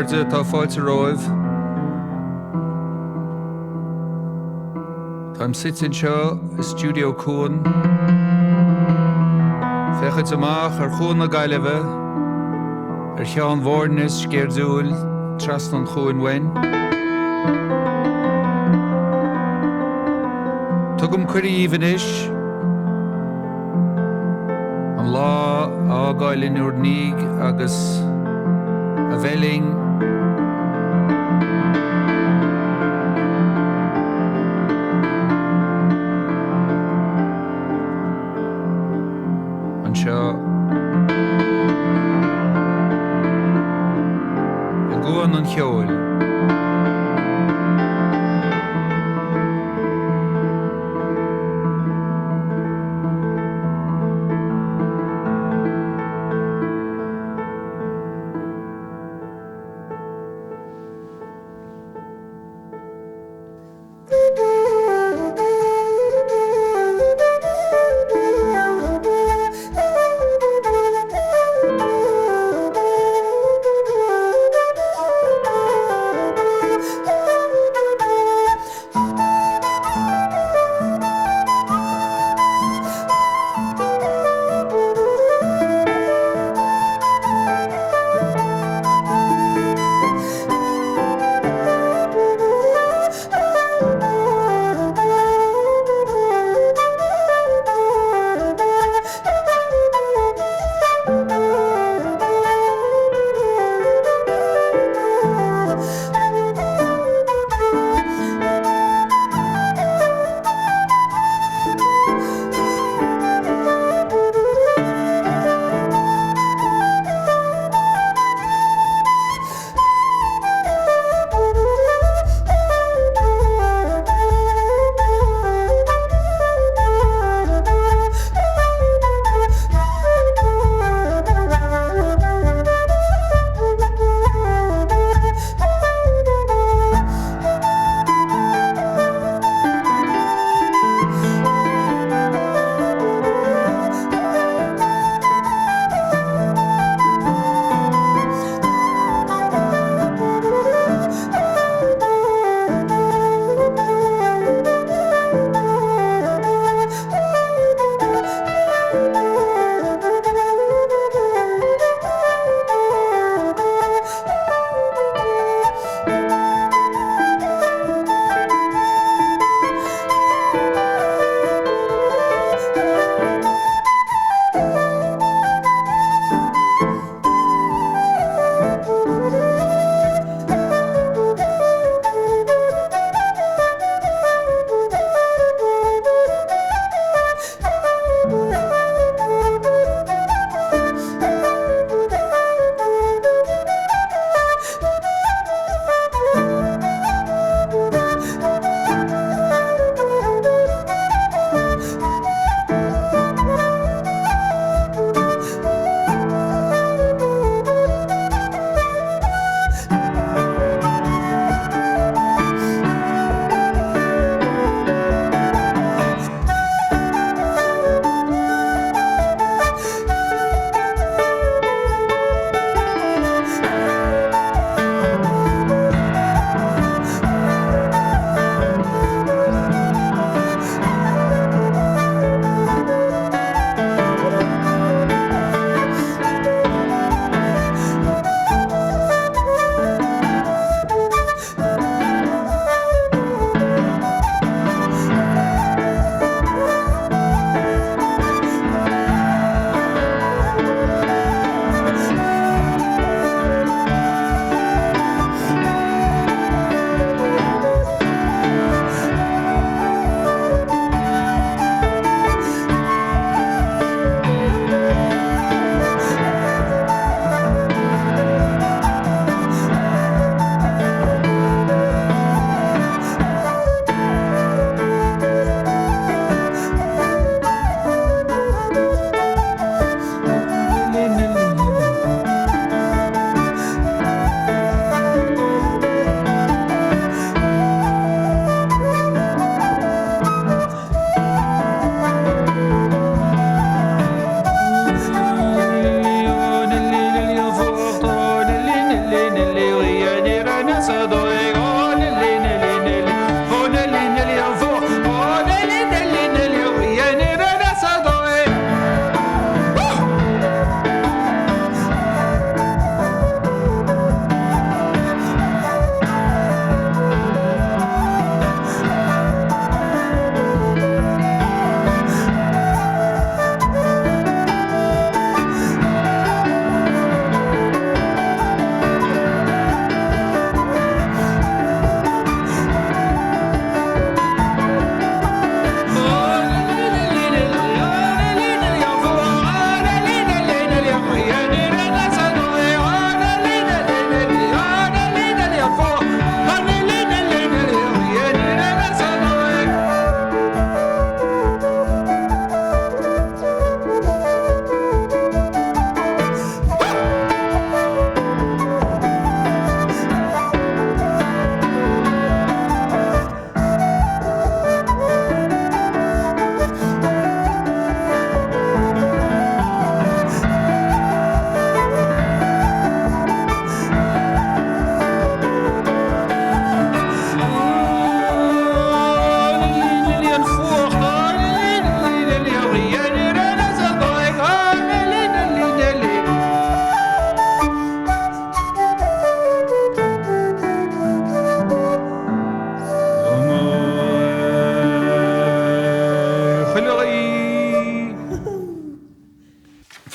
chairde, tá fáilte romhaibh. Táim suite anseo i stiúideo Cuan, féachaint amach ar Chuan na Gaillimhe, ar Cheann Mhóirne sceirdiúil trasna an chuain uainn. Tugaim cuireadh dhíbh anois an lá a fhágáil in bhur ndiaidh agus a bheith linn. Anseo i gCuan an Cheoil.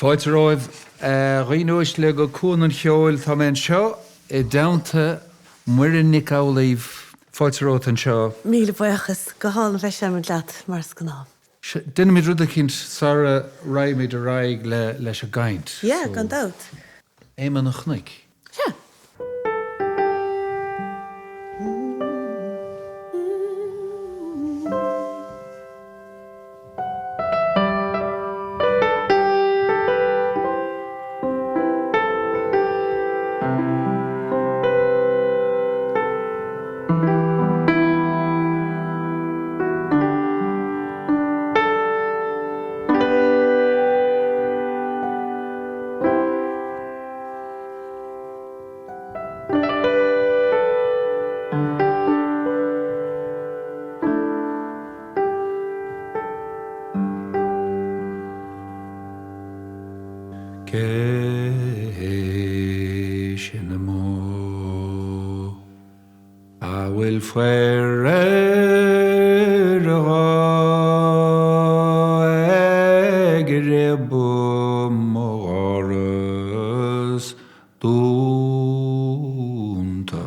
Fáilte romhaibh, a dhaoine uaisle, go Cuan an Cheoil. Tá mé anseo i dteannta Muireann Nic Amhlaoibh. Fáilte romhat anseo. Míle buíochas. Go hálainn bheith ag seimint leat, mar is gnáth. Déanfaimid rud eicínt sara raghaimid ar aghaidh leis an gcaint. Yeah, gan dabht. Éamonn an Chnoic. Sea. Cé hé sin amuigh a bhfuil faobhar ar a ag réabadh mo dhoras dúnta.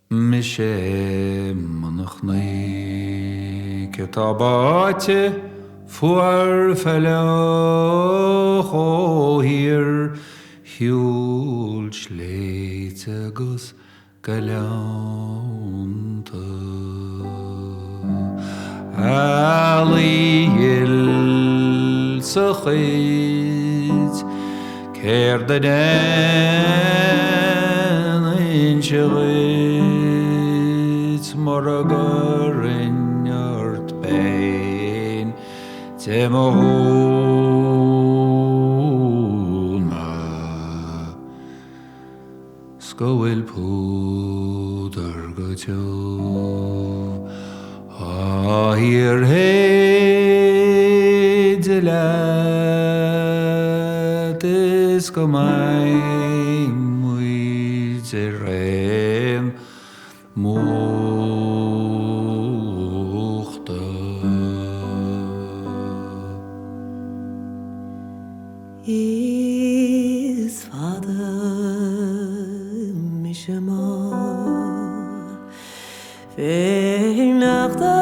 Mise Éamonn an Chnoic atá báite fuar fliuch ó shíor shiúl sléibhte agus gleannta. Ealaí ghil sa chuid céard a dhéanfainnse dhuit mura gcuirfinn ort péin de mo ghúna. 'S go bhfuil púdar go tiubh á shíorshéideadh leat is go mbeidh muid ar aon múchta. Is fada mise amuigh fé shneachta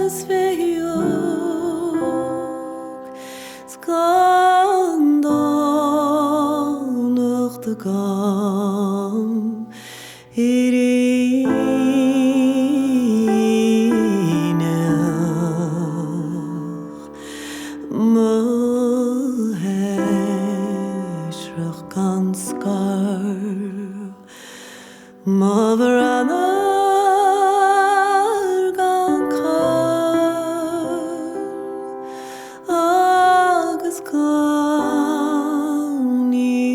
's fé fhiuch 's gan dánacht agam ar aoinne ach mo sheisreach gan scar, mo bhranar gan cur agus gan ní.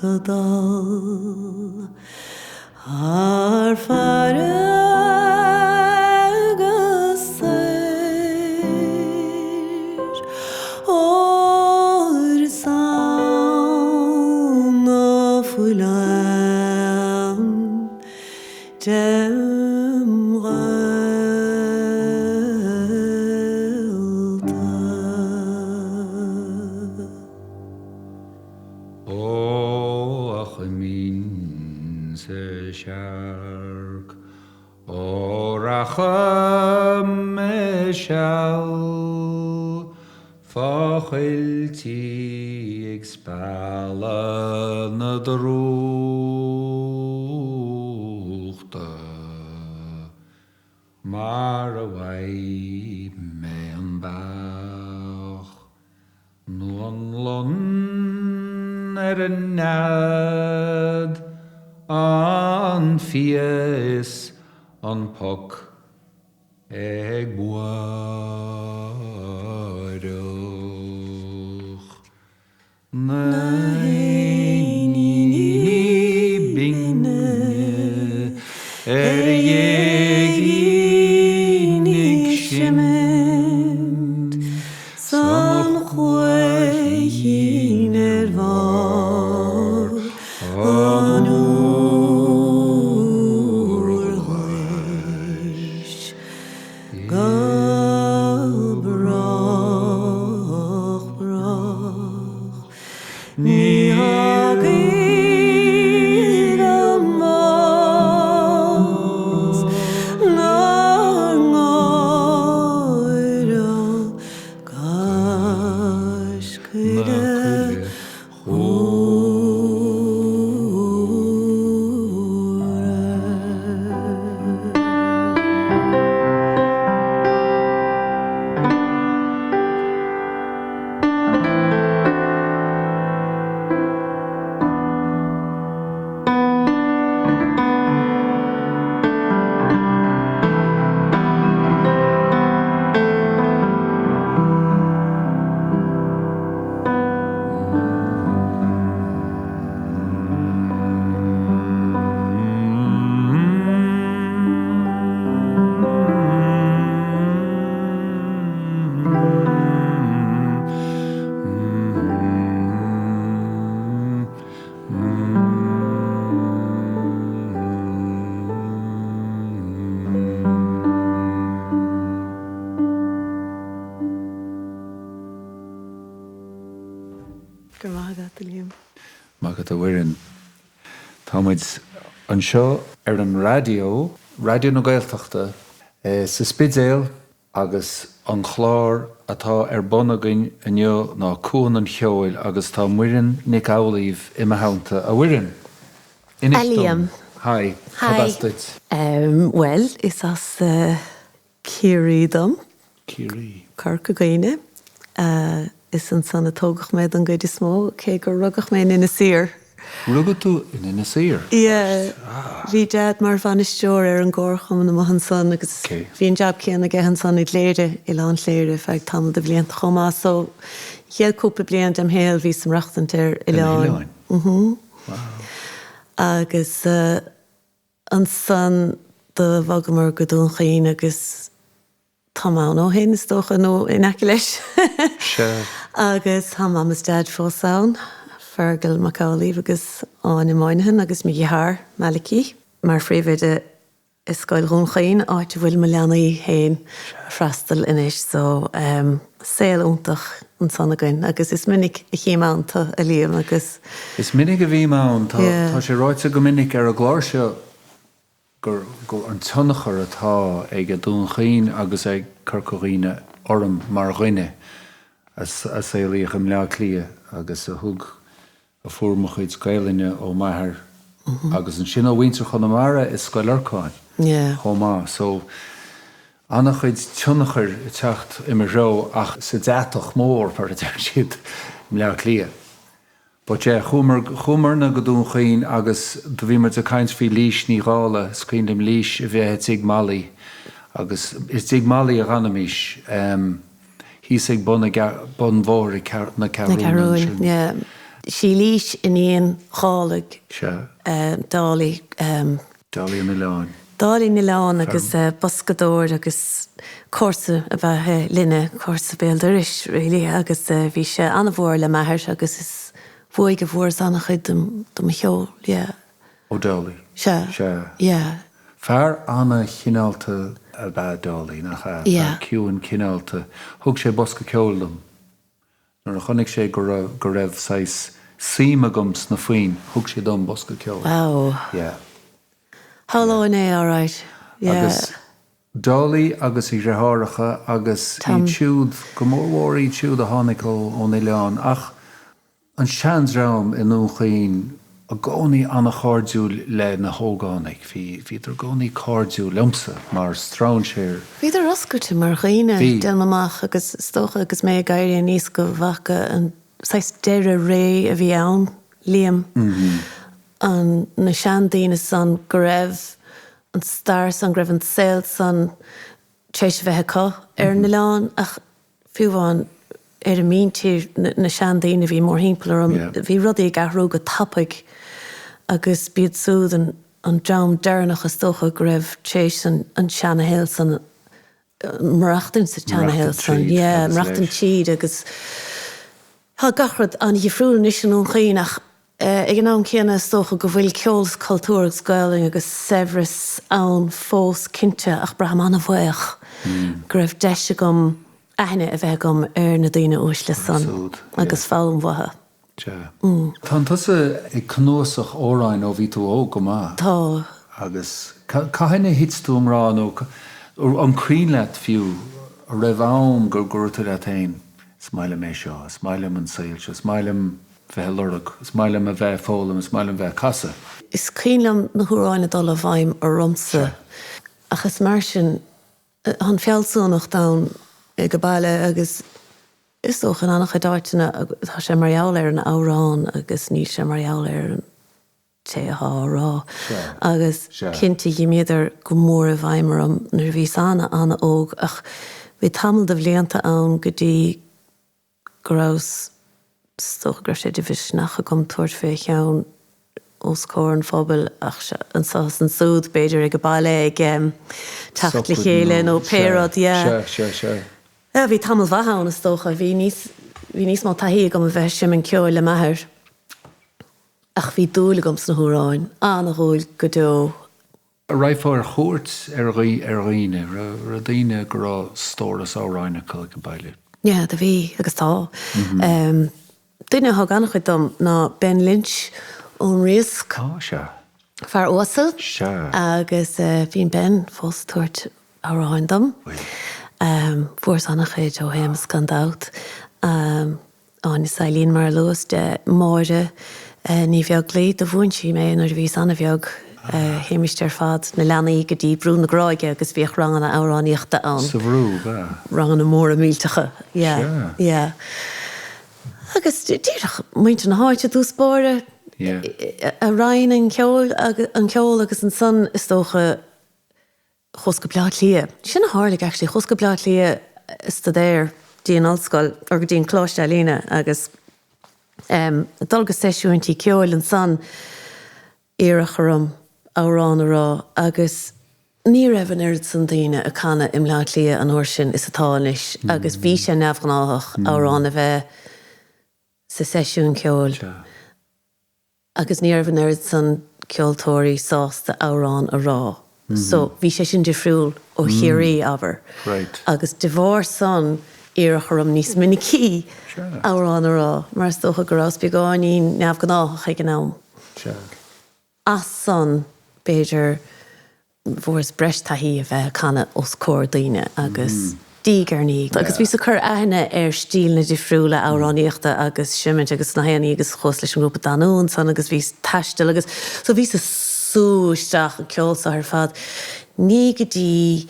sa dall thar farraige soir, óir is ann a fuilim dem ghaolta. Ó a chuimínse searc, ó rachadh mé seal fá choilltí ag spealadh na drúchta, mar a bhfaighidh mé an beach. Nó an lon ar an nead, an fia is an poc ag báireach. Na héiníní binne ar ghéigín ag seimint. 'S an chuaichín ar bharr an iúir ghlais go brách brách ní thagann an bás 'nár ngáire Cois coille Go raibh maith agat, a Liam. Maith agat, a Mhuireann. Tá muid anseo ar an raidió, Raidió na Gaeltachta, sa Spidéal Agus an clár atá ar bun againn inniu ná Cuan an Cheoil agus tá Muireann Nic Amhlaoibh i mo theannta. A Mhuireann! Inis A dom. Liam. Hi. Cad Hi. as duit? Bhuel, is as Ciarraí dom. Ciarraí. Corca Dhuibhne. Is ansan a tógadh mé don gcuid is mó, cé gur rugadh mé in Inis Oírr. Rugadh tú in Inis Oírr? Yeah. Bhí Dad mar bhainisteoir ar an gcomharchumann amuigh ansan agus bhí an jab céanna aige ansan i gCléire, Oileán Chléire, feadh tamall de bhlianta chomh maith. So, chéad cúpla bliain dem shaol bhíos ag maireachtaint ar oileáin. Ar na hoileáin? Mhm. Wow. Agus ansan do bhogamar go Dún Chaoin agus Táim ann ó shin, is dócha, nó in aice leis. Sea. Agus tá Mam is Daid fós ann, Fergal Mac Amhlaoibh agus Áine Moynihan agus mo dheartháir, Malachy, mar phríomhoide i Scoil Dhún Chaoin, áit a bhfuil mo leanaí féin ag freastal anois. So, saol iontach ansan againn agus is minic a chím ann tú, a Liam, agus. Is minic a bhím ann. Tá sé ráite go minic ar an gclár seo gur go an tionchar atá ag Dún Chaoin agus ag Corca Dhuibhne orm mar dhuine a saolaíodh i mBleá Cliath agus a thug, a fuair mo chuid Gaelainne ó m'athair agus ansin ó mhuintir Chonamara i Scoil Lorcáin chomh maith. So, an-chuid tionchair ag teacht i mo threo ach sa deatach mór, mar a deir siad i mBleá Cliath. But yeah, chuamar, chuamarna go Dún Chaoin agus do bhí muid ag caint faoi Lís Ní Dhálaigh, is cuimhin liom Lís a bheith i dtigh Molly agus is dtigh Molly a dh'fhanaimis, em, thíos ag bun na, bun bhóthar na Na Ceathrún Ceathrún, ansin. yeah. Sí Lís iníon Dhálaigh. Sea. Dálaí. Dálaí an Oileáin. Dálaí an Oileáin agus boscadóir agus comharsa ab ea é linne, comharsa béal dorais really agus bhí sé an-mhór le m'athair agus is uaidh a bhfuaireas an-chuid de mo cheol, yeah. Ó Dálaí. Sea. Sea. Yeah. Fear an-chineálta ab ea Dálaí, nach ea? Yeah. Fear ciúin cineálta. Thug sé bosca ceoil dom. Nuair a chonaic sé go raibh, go raibh saghas suim agam sna foinn, thug sé dom bosca ceoil. Wow. Yeah. Shamhlóinn é, alright. Yeah. Agus Dálaí agus a dhriotháireacha agus iad siúd, go mór mhór iad siúd a tháinig ón oileán, ach An seandream i nDún Chaoin i gcónaí an-chairdiúil le na hógánaigh. Bhí, bhíodar i gcónaí cairdiúil liomsa mar strainséir. Bhíodar oscailte mar dhaoine, Bhí. déanaim amach, agus is dócha agus mé ag éirí aníos go bhfaca an saghas deireadh ré a bhí ann, Liam, an, na seandaoine san go raibh an stair san, go raibh an saol san tar éis a bheith acu ar an oileán ach fiú amháin ar an míntír, na seandaoine a bhí mórthimpeall orm, bhí rudaí ag athrú go tapaidh agus b'iad súd an dream deireanach is dócha go raibh tar éis an seanashaol san, maireachtaint sa tseanashaol san, yeah, maireachtaint tríd agus tá gach rud an-dhifriúil anois i nDún Chaoin ach Ag an am céanna, is dócha go bhfuil ceol is cultúr agus Gaolainn agus saibhreas ann fós, cinnte, ach braithim an-bhuíoch go raibh deis agam aithne a bheith agam ar na daoine uaisle san agus foghlaim uathu. Sea. Tánn tusa ag cnuasach amhráin ó bhí tú óg go maith. Tá. Agus cathain a thit tú i ngrá nó an cuimhin leat fiú an raibh am go raibh tú leat féin, is maith liom é seo, is maith liom an saol seo, is maith liom. bheith ag lorg, is maith liom a bheith ag foghlaim, is maith liom bheith ag casadh. Is cuimhin liom na hamhráin ag dul i bhfeidhm ormsa ach is mar sin, tá an fealsúnacht ann ag baile agus is dócha in an-chuid áiteanna tá sé mar gheall ar an amhrán agus níl sé mar gheall ar an té atá á rá. Agus cinnte dh'imíodar go mór i bhfeidhm orm nuair a bhíos an-an-óg ach bhí tamall de bhlianta ann go dtí go rabhas, is dócha go raibh sé de mhisneach agam tabhairt fé cheann os comhair an phobail ach anseo is ansúd, b'fhéidir ag an baile ag teacht le chéile nó pé rud, yeah. Sea, sea, sea. Yeah, bhí tamall mhaith ann is dócha, bhí níos, bhí níos mó taithí agam a bheith ag seimint ceoil le m'athair ach bhí dúil agam sna hamhráin, an-dhúil go deo. Raghfá ar chuairt ar dhaoine, raibh daoine go raibh stóras amhráin acu ag an baile? Yeah, do bhí agus tá. Duine a thug an-chuid dom ná Ben Lynch ón Riasc. Á, sea. Fear uasal. Sea. Agus bíonn Ben fós ag tabhairt amhráin dom. Bhfuil. Fuaireas an-chuid ó Shéamus gan dabht. Áine is Eileen mar a luas de, Máire Ní Bheaglaoi, do mhúin sí mé nuair a bhíos an-bheag. Théimist ar fad, na leanaí, go dtí Brú na Gráige agus bhíodh ranganna amhránaíochta ann. Sa bhrú, ab ea? Ranganna móra millteacha, yeah, Sea. yeah. Agus díreach muintir na háite i dtús báire Yeah. a roinn an ceol, an ceol agus ansan is dócha, Chuas go Bleá Cliath. Sin a tharlaigh actually, chuas go Bleá Cliath ag staidéar dtí an ollscoil, or go dtí an Coláiste Ealaíne agus em ag dul go seisiúintí ceoil ansan iarradh orm amhrán a rá agus ní raibh an oiread san daoine ag canadh i mBleá Cliath an uair sin is atá anois agus bhí sé neamhghnáthach amhrán a bheith sa seisiún ceoil. Agus ní raibh an oiread san ceoltóirí sásta amhrán a rá. So, bhí sé sin difriúil ó Chiarraí, abair. Agus de bharr san, iarradh orm níos minicí amhrán a rá, mar is dócha go rabhas beagáinín neamhghnáthach ag an am. As san, b'fhéidir, Fuaireas breis taithí a bheith ag canadh os comhair daoine agus diaidh ar ndiaidh agus bhíos ag cur aithne ar stíleanna difriúla amhránaíochta agus seimint agus na haonaí agus chuas leis an ngrúpa Danú ansan agus bhíos ag taisteal agus so bhíos ag sú isteach an ceol seo ar fad. Ní go dtí,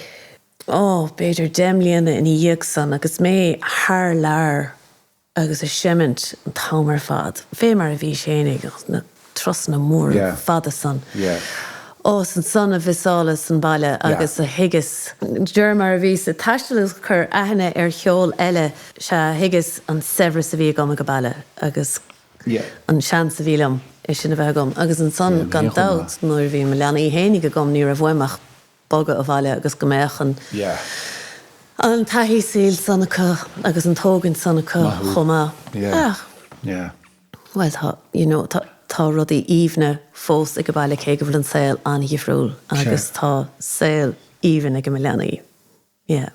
oh, b'fhéidir 10 mbliana ina dhiaidh san agus mé thar lear agus ag seimint an t-am ar fad, fé mar a bhís fhéinig, na turasanna móra fada san. Ó, is ansan a mhiseálas an baile agus a thuigeas. De réir mar a bhíos ag taisteal agus ag cur aithne ar cheol eile, sea, thuigeas an saibhreas a bhí agam ag baile agus. An seans a bhí liom é sin a bheith agam. Agus ansan, gan dabht, nuair a bhí mo leanaí fhéinig agam, ní raibh uaim ach bogadh abhaile agus go mbeadh an an taithí saoil san acu agus an tógaint san acu chomh maith. Ach, bhuel, tá, you know, tá, tá rudaí aoibhne fós ag an baile cé go bhfuil an saol an-dhifriúil agus tá saol aoibhinn ag mo leanaí. Yeah.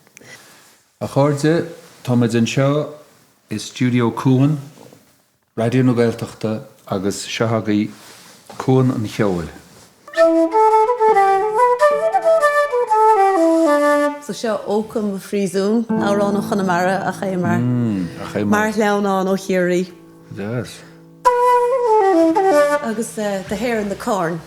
A chairde, táimid anseo i Stiúideo Cuan, Raidió na Gaeltachta agus seo agaibh Cuan an Cheoil. So seo Óca mo Phríosún, amhrán ó Chonamara ach é mar mar shleamhnán ó Chiarraí. Deas. Agus The Hare and the Corn.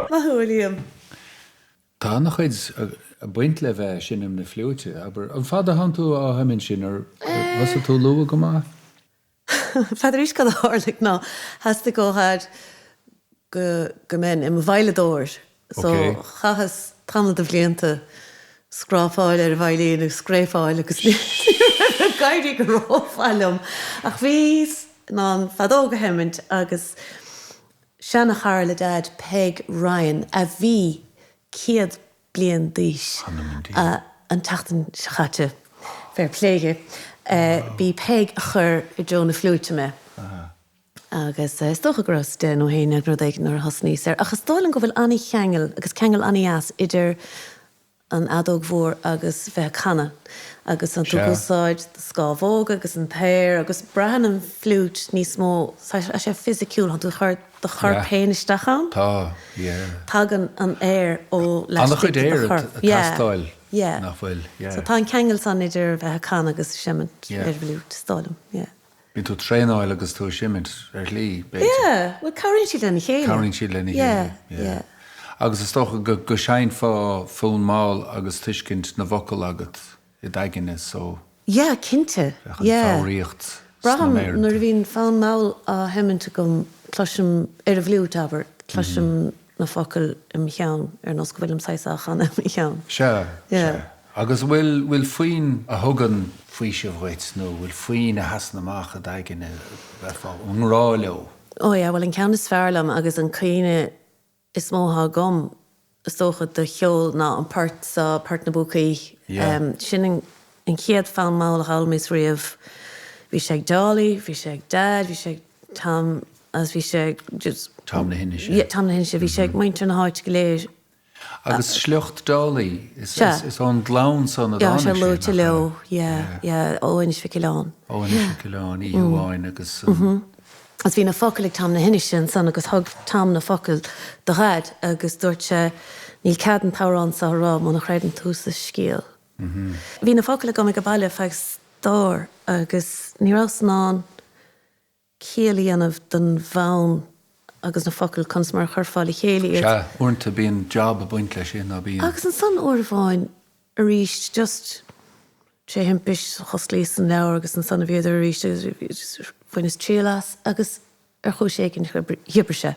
Maith thú, a Liam. Tá an-chuid ag baint le bheith ag seinm na fliúite, abair. An fada a thánn tú á sheimint sin, ar thosaigh tú luath go maith? N'fheadar arís cad a tharlaigh ná theastaigh ó Dhaid go go mbeinn i mo veidhleadóir so chaitheas tamall de bhlianta scrápáil ar an veidhlín agus scréapáil agus ní raibh ag éirí go rómhaith liom ach bhíos in ann feadóg a sheimint agus seana-chara le Daid, Peig Ryan, a bhí 100 bliain d'aois an tseachtain seo caite. Fair play di. B'í Peig a chuir i dtreo na fliúite mé. Agus is dócha go rabhas deich nó haon déag nó rud éigin nuair a thosnaíos air. Ach is dóigh liom go bhfuil an-cheangal, agus ceangal an-dheas, idir an fheadóg mhór agus bheith ag canadh. Agus tá tú ag úsáid do scámhóga agus an t-aer agus braitheann an fliúit níos mó, tá sé fisiciúil, tá tú ag cur do chorp féin isteach ann. Tá, yeah. Tagann an aer ó laistigh de do chorp. An-chuid aeir ag teastáil, nach bhfuil? Yeah. So tá an ceangal san idir bheith ag canadh agus ag seimint ar an bhfliúit, is dóigh liom, yeah. Bíonn tú ag traenáil agus tú ag seimint, ar shlí, b'fhéidir. Yeah, bhuel cabhraíonn siad lena chéile. Cabhraíonn siad lena chéile, yeah. Yeah. Agus is dócha go seinnfeá fonn mall agus tuiscint na bhfocal agat i d'aigne so. Yeah, cinnte. Bheadh an foghraíocht sna méireanta. Braithim nuair a bhíonn fonn mall á sheimint agam, cloisim, ar an bhfliúit, abair, cloisim na focail i mo cheann, ar nós go bhfuilim saghas á chanadh i mo cheann. Sea, sea. Agus bhfuil, bhfuil foinn a thugann faoiseamh dhuit nó bhfuil foinn a sheasann amach i d'aigne a mbeifeá i ngrá leo? Oh yeah, bhuel an ceann is fearr liom agus an cuimhne is mó atá agam is dócha de cheol ná an port seo, Port na bPúcaí. Yeah. Sin an chéad fonn mall a d'fhoghlaimíos riamh. Bhí sé ag Dálaí, bhí sé ag Dad, bhí sé ag Tom agus bhí sé ag just. Tom na hInise. Yeah, Tom na hInise. Bhí sé ag muintir na háite go léir. Agus sliocht Dálaí, is ón gclann san a dtáinig sé, nach ea? Tá sé luaite leo, yeah, yeah, ó Inis Mhic Uileáin. Ó Inis Mhic Uileáin, oíche amháin agus an. Agus bhí na focail ag Tom na hInise ansan agus thug Tom na focail do Dhaid agus dúirt sé, níl cead an t-amhrán seo a rá muna chreideann tú sa scéal. Bhí na focail agam ag baile feadh stór agus ní rabhas in ann ciall a dhéanamh den bhfonn agus na focail, conas mar a chuirfeá le chéile iad. Sea, uaireanta bíonn jab ag baint leis sin, ná bíonn? Agus ansan uair amháin arís, just tré thimpist, dh'osclaíos an leabhar agus ansan a bhíodar arís agus bhaineas triail as agus ar chúis éigin dh'oibrigh sé.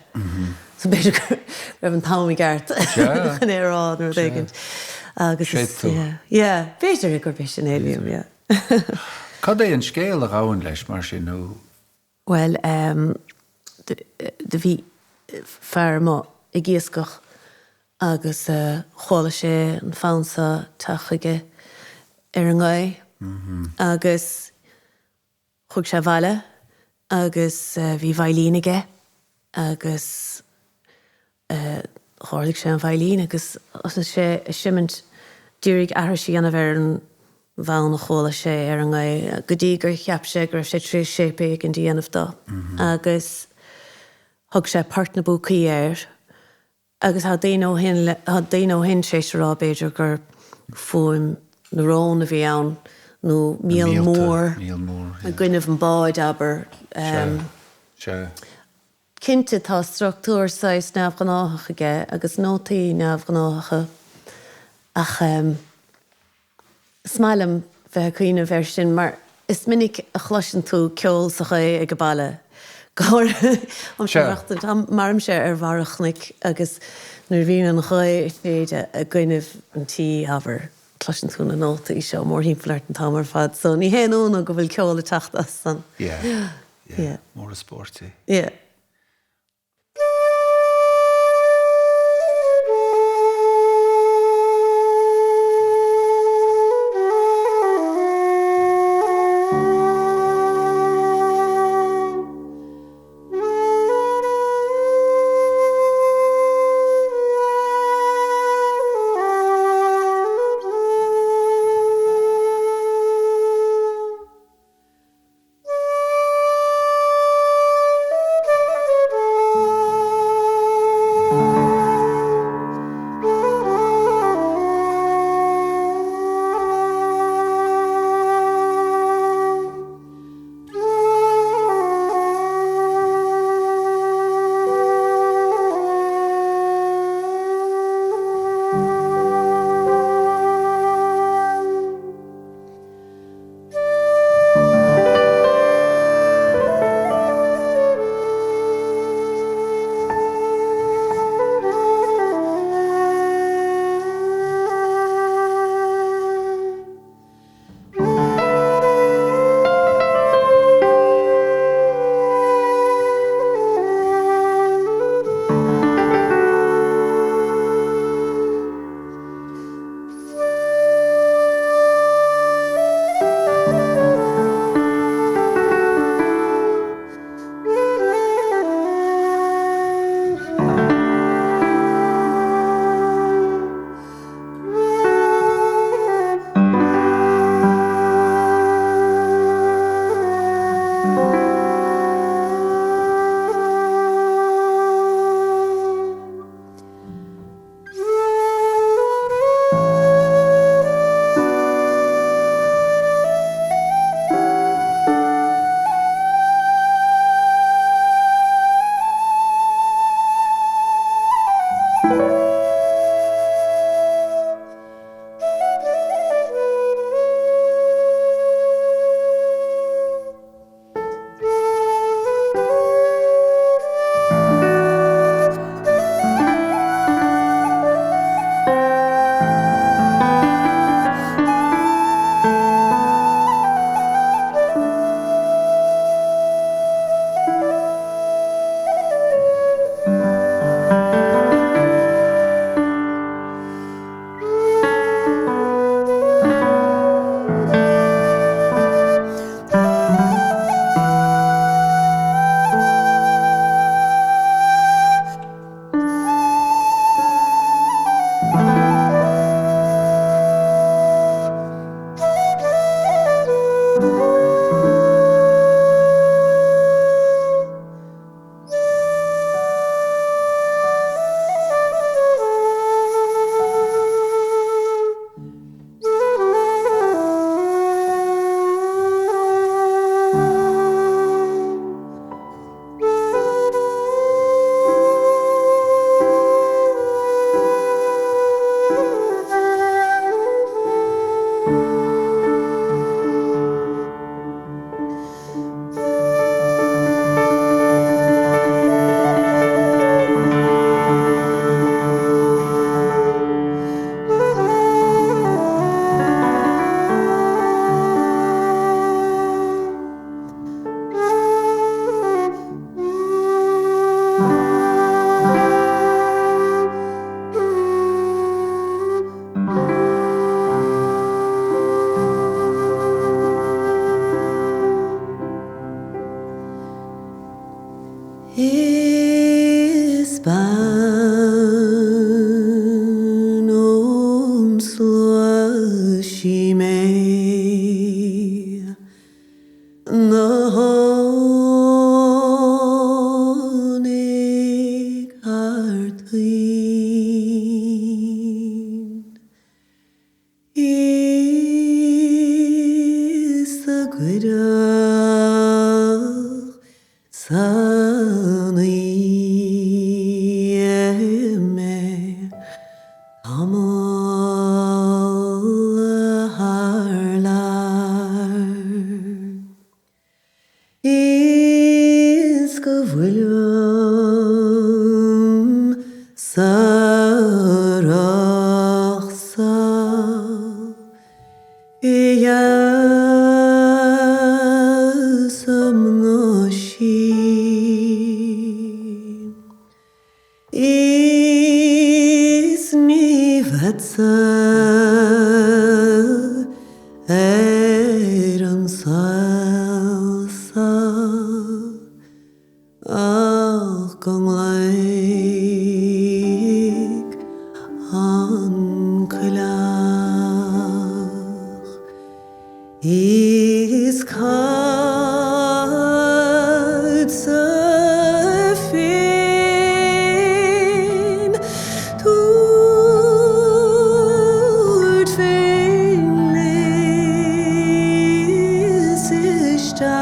So b'fhéidir go raibh an t-am i gceart chun é a rá nó rud éigin. Agus is, yeah, yeah, b'fhéidir gurb é sin é, Liam, yeah. Cad é an scéal a ghabhann leis, mar sin, nó? Bhuel, do bhí fear amuigh ag iascach agus chuala sé an fonn so ag teacht chuige ar an ngaoth agus chuaigh sé abhaile agus bhí veidhlín aige agus Dh'ardaigh sé an veidhlín agus thosaigh sé ag seimint, d'iarraidh aithris a dhéanamh ar an bhfonn a chuala sé ar an ngaoth, go dtí gur cheap sé go raibh sé tar éis shape éigin a dhéanamh dó. Agus thug sé Port na bPúcaí air. Agus tá daoine ó shin, tá daoine ó shin tar éis a rá b'fhéidir gur fuaim na rón a bhí ann, nó míol mór i gcoinnibh an báid, abair. Sea, sea. Cinnte, tá struchtúr saghas neamhghnáthach aige agus nótaí neamhghnáthacha ach is maith liom bheith ag cuimhneamh air sin mar is minic a chloiseann tú ceol sa ghaoth ag an baile, go háirithe tá mairimse ar bharra chnoic agus nuair a bhíonn an ghaoth ag séideadh i gcoinnibh an tí, abair, cloiseann tú na nótaí seo mórthimpeall ort an t-am ar fad so ní haon ionadh go bhfuil ceol ag teacht as san. Yeah. Yeah. Mór an spórt é. Yeah. Cuireadh san oíche mé tamall thar lear. Is go bhfuilim sa riocht so i gheasa mná sí. Is ní bheadsa ar an saol so Ach go nglaofaidh an coileach Is cad sa féin tabhairt fén lios isteach.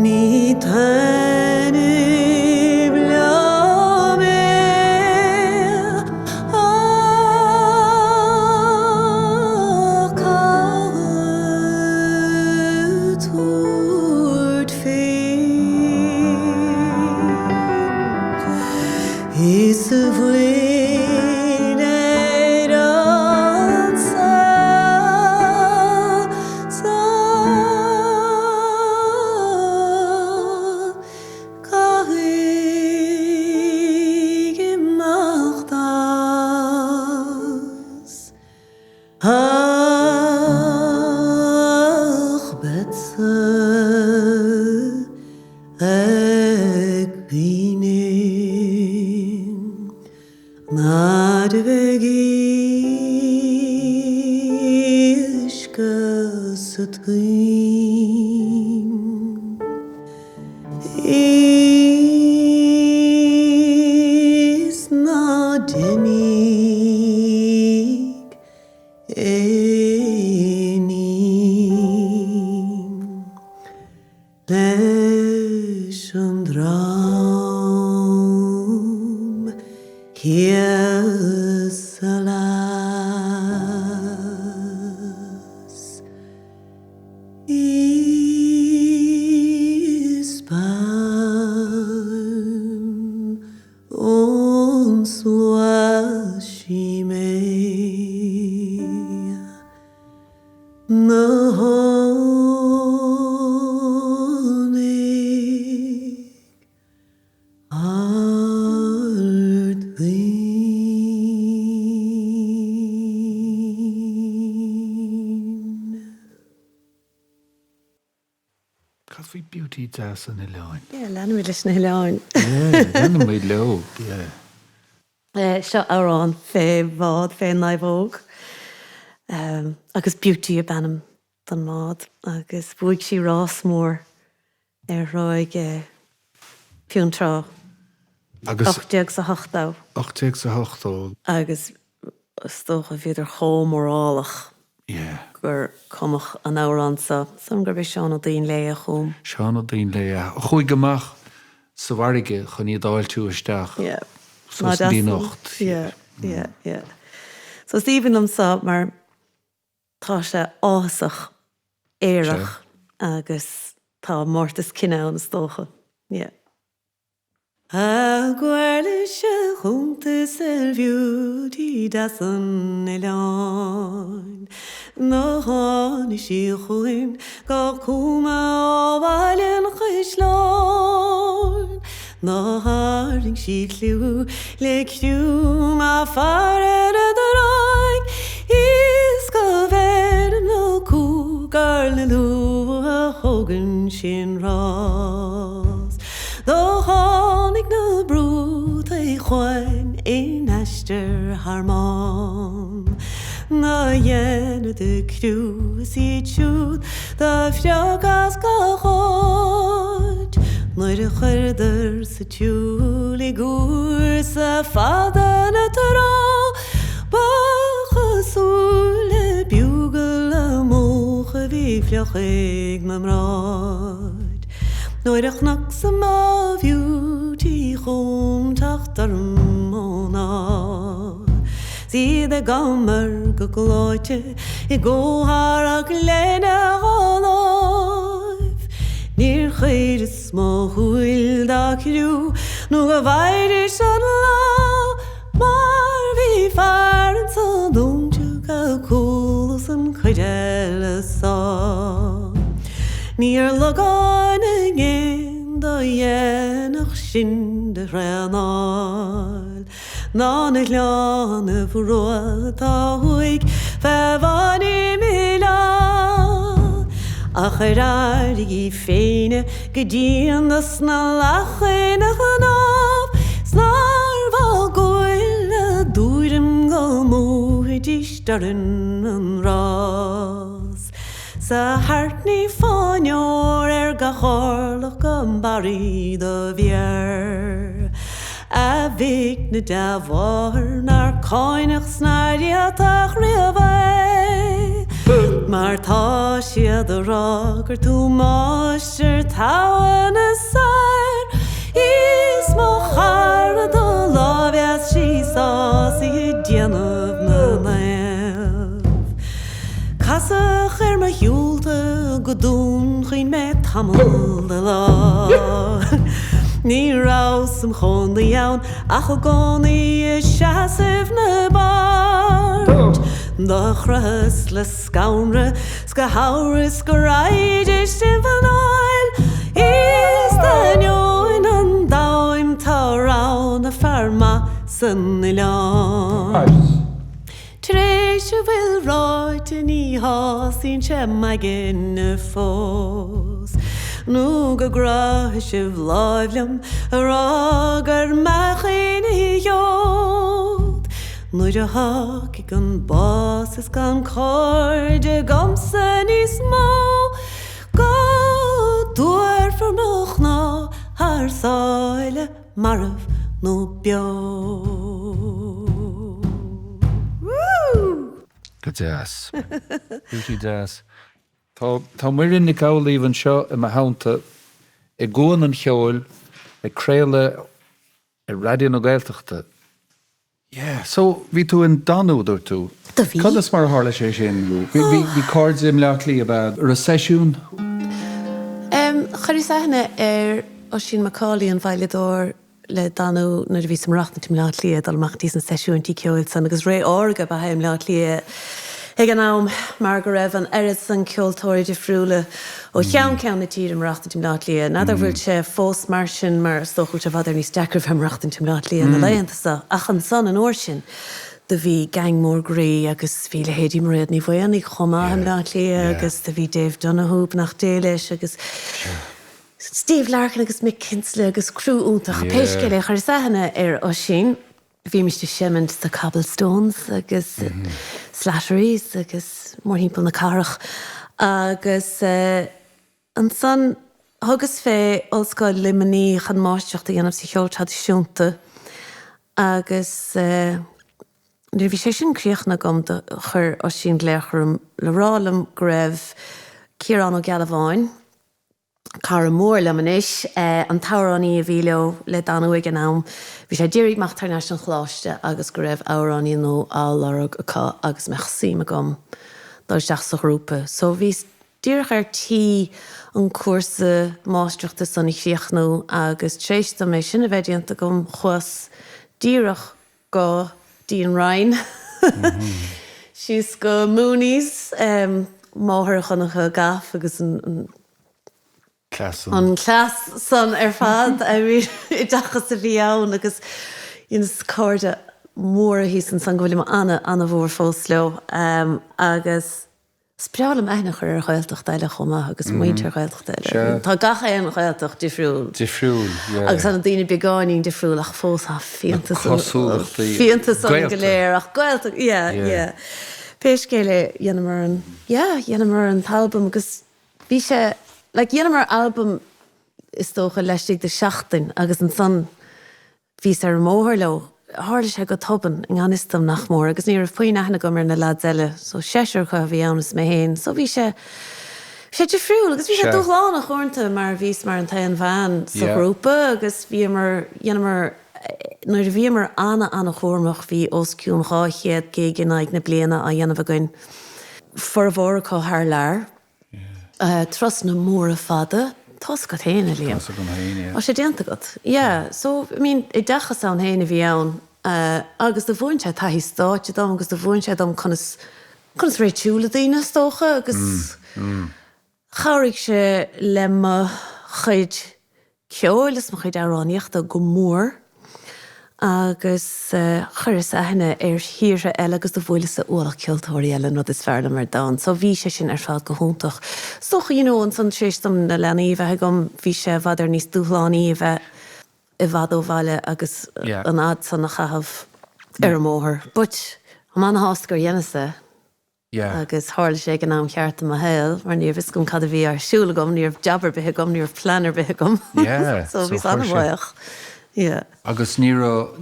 Ní taitneamh liom é ach caithfidh tabhairt féin Is a bhfuil ar an saol seo Caithfidh imeacht as Ach beadsa ag caoineadh Nuair a bheidh uisce sa toinn Is ná deinidh éinín Leis an dream thíos sa lios Is bean ón slua sí mé. Na tháinig thar toinn. Cad faoi Beauty deas an Oileáin? Yeah, leanfaimid leis na hoileáin. Yeah, leanfaimid leo, yeah. Seo amhrán fé bhád, fé naomhóg, agus Beauty ab ainm don mbád agus bhuaigh sí rás mór ar thráigh Fionntrá, 1880. 1880. Agus is dócha bhíodar chomh mórálach gur cumadh an amhrán seo. Is dóigh liom gurb é Seán Ó Duinnshléibhe a chum. Seán Ó Duinnshléibhe a chuaigh amach sa bhfarraige chun iad a fháiltiú isteach suas go dtí anocht. Yeah, yeah, yeah. So is aoibhinn liom seo mar tá sé áthasach, aerach agus tá mórtas cine ann is dócha. Yeah. A gcuirfidh cuntas ar Bheauty deas an oileáin Do tháinig sí chugainn go cúma ó Bhaile an Chaisleáin Do tharraing sí cliú le criú fear ar an dtráigh Is go bhfeirim na cúigear le luath a thógann sí an rás. Do tháinig na brútaí chugainn in aistear thar mám. Do dheineadar criú is iad siúd do phrioc as gach áit. Nuair a chuireadar sa tsiúl i gcúrsa fada na trá ba chosúil le bugle. fliuch ag mo mbráid. Nuair a chonacsa mo bheauty chugam teacht orm ón áth. 'S iad ag amharc go gleoite i gcomhtharrac lena dhá láimh. Níor chuireas mo shúil dá criú nó go bhfaighidís an lá mar bhí fear insa dún tugtha cúl 's an chuid eile sáith. Ní ar Logáin na ngéan do dhéanfadh sin do thraenáil. Ná na hOileánaibh Rua atá thuaidh fé bhun Oileán. Ach ar fharraigí Féinne go dian dos na lachain a shnámh 's nár bhfágáil a dtuairim go mbuafaidís orainn an rás. 'S a thairtní fáinneoir ar gach orlach go mbarraí do mhéar. A mhic na dea-mháthar nár cáineadh 's nár riatach riamh é. Mar tá siad a rá gur tú máistir togha na saor Is mo chara do láimh bheas sí sásaithe déanamh na naomh. Casadh ar mo shiúlta go Dún Chaoin mé tamall de lá. Ní rabhas im chónaí ann ach i gcónaí i seasamh na bpáirt. Do chroitheas le scanradh 's go hamhras go raghaidís im anáil Is d'ainneoin an domhain tá rogha fear maith san oileán. Tar éis a bhfuil ráite ní shásaíonn sé m'aigne fós Nó go gcroithfidh sibh láimh liom a rá gur meachain a gheobhad Nuair a thiocfaidh an bás is gan cairde agamsa níos mó Go dtabharfar mo chnámh thar sáile marbh nó beo. Woo! Go deas. Beauty deas. Tá tá Muireann Nic Amhlaoibh anseo i mo theannta i gCuan an Cheoil ag craoladh ar Raidió na Gaeltachta. Yeah, so bhí tú in Danú, dúirt tú. Do bhí. Conas mar a tharla sé sin? Bhí bhí bhí cairde i mBleá Cliath ab ea? Raibh seisiún? Em, chuireas aithne ar Oisín McCauley, an veidhleadóir le Danú nuair a bhíos ag maireachtaint i mBleá Cliath, ag dul amach dtí na seisiúintí ceoil san agus ré órga ab ea é i mBleá Cliath ag an am mar go raibh an oiread san ceoltóirí difriúla ó cheann ceann na tíre ag maireachtaint i mBleá Cliath. N'fheadar an bhfuil sé fós mar sin mar is dócha go bhfuil sé i bhfad níos deacra bheith ag maireachtaint i mBleá Cliath na laethanta seo ach ansan an uair sin do bhí Gang Mór Groí agus bhí leithéidí Mairéad Ní Mhaonaigh chomh maith i mBleá Cliath agus do bhí Dave Donoghue, beannacht Dé leis, agus Steve Larkin agus Mick Kinsella agus criú iontach. Pé scéal é, chuireas aithne ar Oisín. Bhímist ag seimint sa Cobblestones agus Slattery's agus mórthimpeall na cathrach agus ansan thugas fé Ollscoil Luimnigh chun máistreacht a dhéanamh sa cheol traidisiúnta agus nuair a bhí sé sin críochnaithe agam do chuir Oisín glaoch orm le rá liom go raibh Ciarán Ó Gealbháin, cara mór liom anois, an t-amhránaí a bhí leo le Danú ag an am. Bhí sé d'iarraidh imeacht thar n-ais don choláiste agus go raibh amhránaí nua á lorg acu agus mbeadh suim agam dul isteach sa ghrúpa. So bhíos díreach ar tí an cúrsa máistreachta san a chríochnú agus tar éis dom é sin a bheith déanta agam chuas díreach go dtí an Rinn, síos go Mooney's, máthair Dhonncha Gaff agus an an cleas san ar fad, I mean, oideachas a bhí ann agus dheineas cairde móra thíos ansan go bhfuilim ana, ana-mhór fós leo agus. Is breá liom aithne a chur ar Ghaeltacht eile chomh maith agus muintir Ghaeltachta eile. Sea. Tá gach aon Ghaeltacht difriúil. Difriúil, yeah. Agus tá na daoine beagáinín difriúil ach fós tá fiántas Na cosúlachtaí. Fiántas ionainn go léir ach Gaeltacht, yeah, yeah. Pé scéal é, dheineamar an, yeah, dheineamar an t-albam agus bhí sé, like, dheineamar albam is dócha laistigh de sheachtain agus ansan Bhíos ar an mbóthar leo. Tharla sé go tobann, i ngan fhios dom nach mór, agus ní raibh puinn aithne agam ar na lads eile, so seisear acu a bhí ann is mé féin, so bhí sé, Bhí sé difriúil agus bhí sé dúshlánach uaireanta mar bhíos mar an t-aon bhean sa ghrúpa agus bhíomar, dheineamar, nuair a bhíomar ana-ana-chúramach bhí os cionn 200 gig in aghaidh na bliana á dhéanamh againn, formhór acu thar lear, turasanna móra fada, tá's agat féin, a Liam. Tá's agam féin, yeah. Tá sé déanta agat. Yeah, so, I mean, oideachas ann féin a bhí ann agus do mhúin sé taithí stáitse dom agus do mhúin sé dom conas conas réitiú le daoine, is dócha, agus chabhraigh sé le mo chuid ceoil is mo chuid amhránaíochta go mór agus chuireas aithne ar thíortha eile agus do bhuaileas-sa ualach ceoltóirí eile, an rud is fearr liom ar domhan. So bhí sé sin ar fad go hiontach. Is dócha, you know, ansan tar éis dom na leanaí a bheith agam, bhí sé i bhfad ar níos dúshlánaí a bheith i bhfad ó bhaile agus an fhad san a chaitheamh ar an mbóthar. But I'm ana-shásta gur dheineas é agus tharla sé ag an am cheart i mo shaol mar ní raibh fhios agam cad a bhí ar siúl agam, ní raibh jab ar bith agam, ní raibh plean ar bith agam. So bhíos an-bhuíoch. Yeah. Agus ní raibh,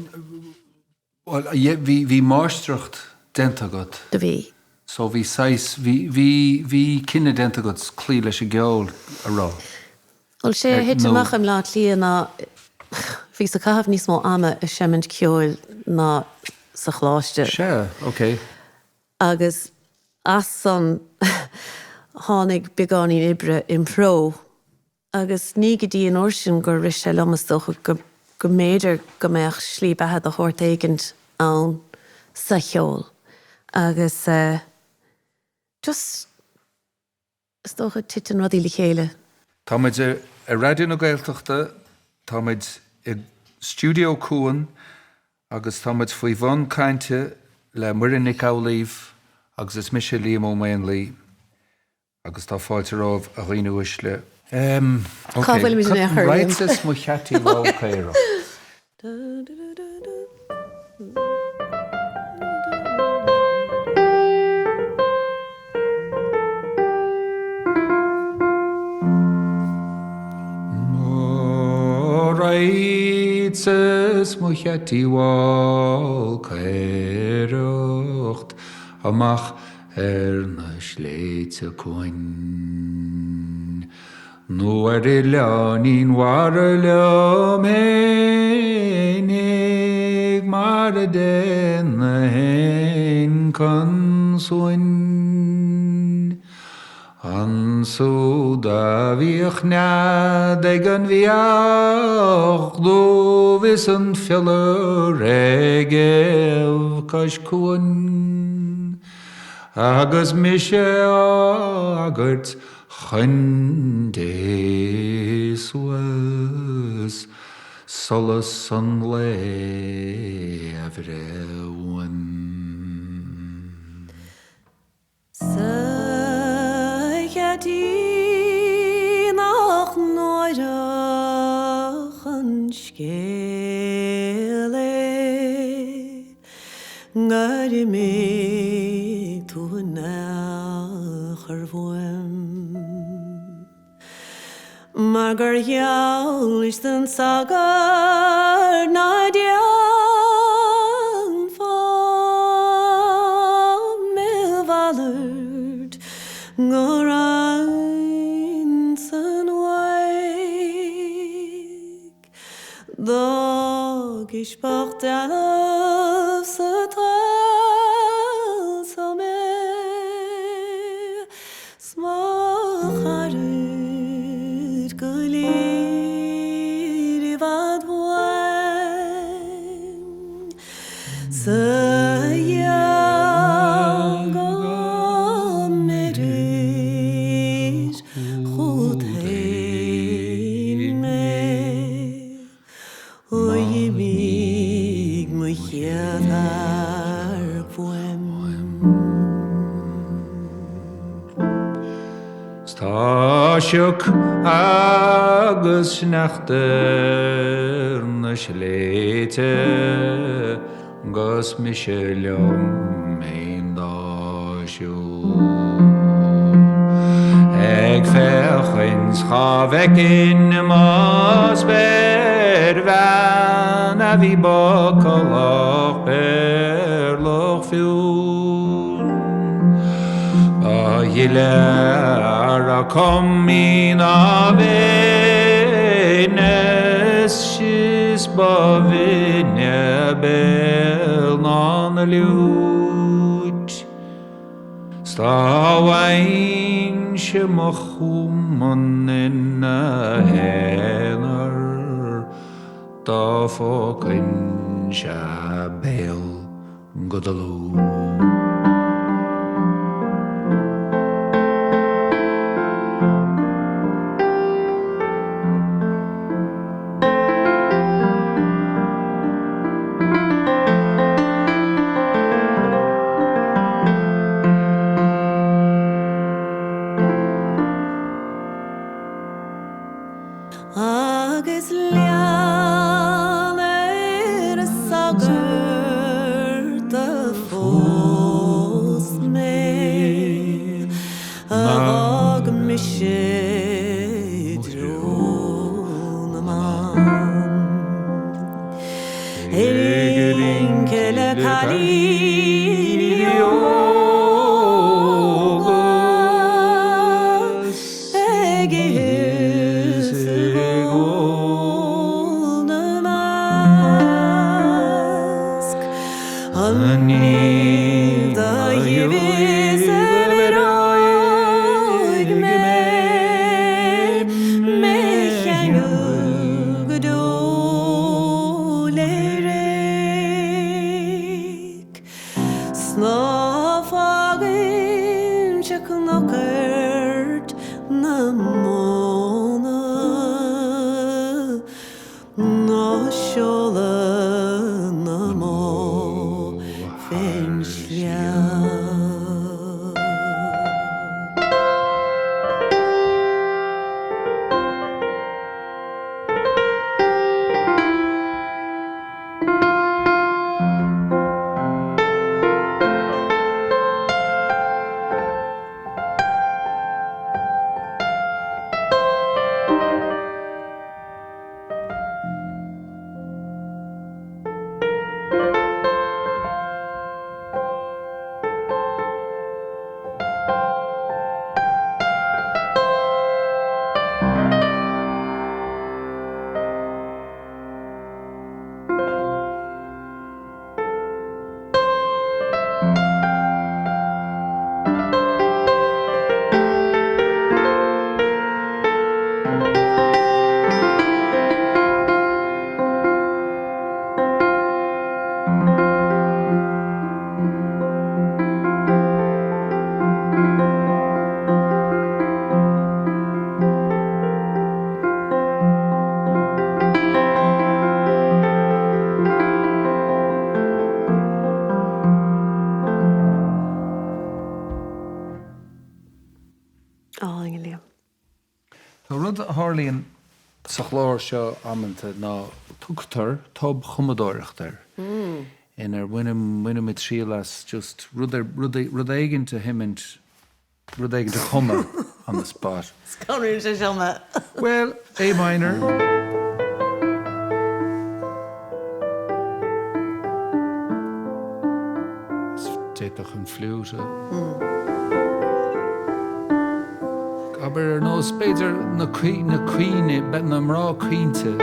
bhuel, bhí, bhí máistreacht déanta agat. Do bhí. So bhí saghas, bhí, bhí, bhí cinneadh déanta agat cloí leis an gceol, a raibh? Bhuel, sé a thit amach i mBleá Cliath ná bhíos ag caitheamh níos mó ama ag seimint ceoil ná sa choláiste. Sea, ok. Agus as san tháinig beagáinín oibre im threo Agus ní go dtí an uair sin gur rith sé liom, is dócha, go go mb'fhéidir go mbeadh slí beatha de shórt éigint ann sa cheol. Agus eh just, is dócha, titeann rudaí le chéile. Tá muid ar Raidió na Gaeltachta, tá muid i Stiúideo Cuan agus tá muid faoi bhun cainte le Muireann Nic Amhlaoibh agus is mise Liam Ó Maonlaí. Agus tá fáilte romhaibh, a dhaoine uaisle. Em, ok. Cá bhfuilimid in aon chor, Liam? Raghadsa is mo cheaití mhall caorach. Raghadsa is mo cheaití mhall caorach amach ar na sléibhte cuain nó ar oileáinín mhara liom fhéinig mar a dtéann na héin chun suain. Ansúd a bhíodh nead ag an bhfiach dubh is an fiolar ag éamh cois cuain agus mise á agairt chun Dé suas solas an lae a bhreith uaim. 'S a cheaití nach náireach an scéal é gur imigh tú in aon chor uaim. Mar gur gheallais don sagart ná déanfá mé a mhalairt go raghainn san uaigh. D'fhágais bocht dealbh sa tsaol so mé. 'S mo charaid go léir i bhfad uaim 'S a gheall go mbeiris chút fhéin mé. Ó d'imigh mo chéad radharc uaim. 'S tá sioc agus sneachta ar na sléibhte 'gus mise liom fhéin dá siúl. Ag féachaint cha bhfeicfinn mo spéirbhean a bhí bacallach béarlach fiú. Ba ghile a raibh í ná Véineas is ba bhinne a béal ná na liúit. 'S dá bhfaighinnse mo chumann ina aonar dá phógfainnse a béal go dlúth. Agus lean ar an sagart a phós mé, a d'fhág mise i dtreo na mban. Ag rince le cailíní óga. Ag ithe is ag ól 'na measc, an ní do gheibh is a bheireoidh mé, mé cheangal go deo le réic. 'S ná fágaimse Cnoc Airt na Móna ná seoladh na mbó fén sliabh. Álainn, a Liam. Tá rud a tharlaíonn sa chlár seo amanta ná tugtar tobchumadóireacht air, inar bhainimid triail as just rud rud éigint a sheimint rud éigin a chumadh on the spot. Scanraíonn sé seo mé. Bhuel, A minor. D'fhéadfadh an fliúit a. Abair ar nós, b'fhéidir, na caoine, na mná caointe.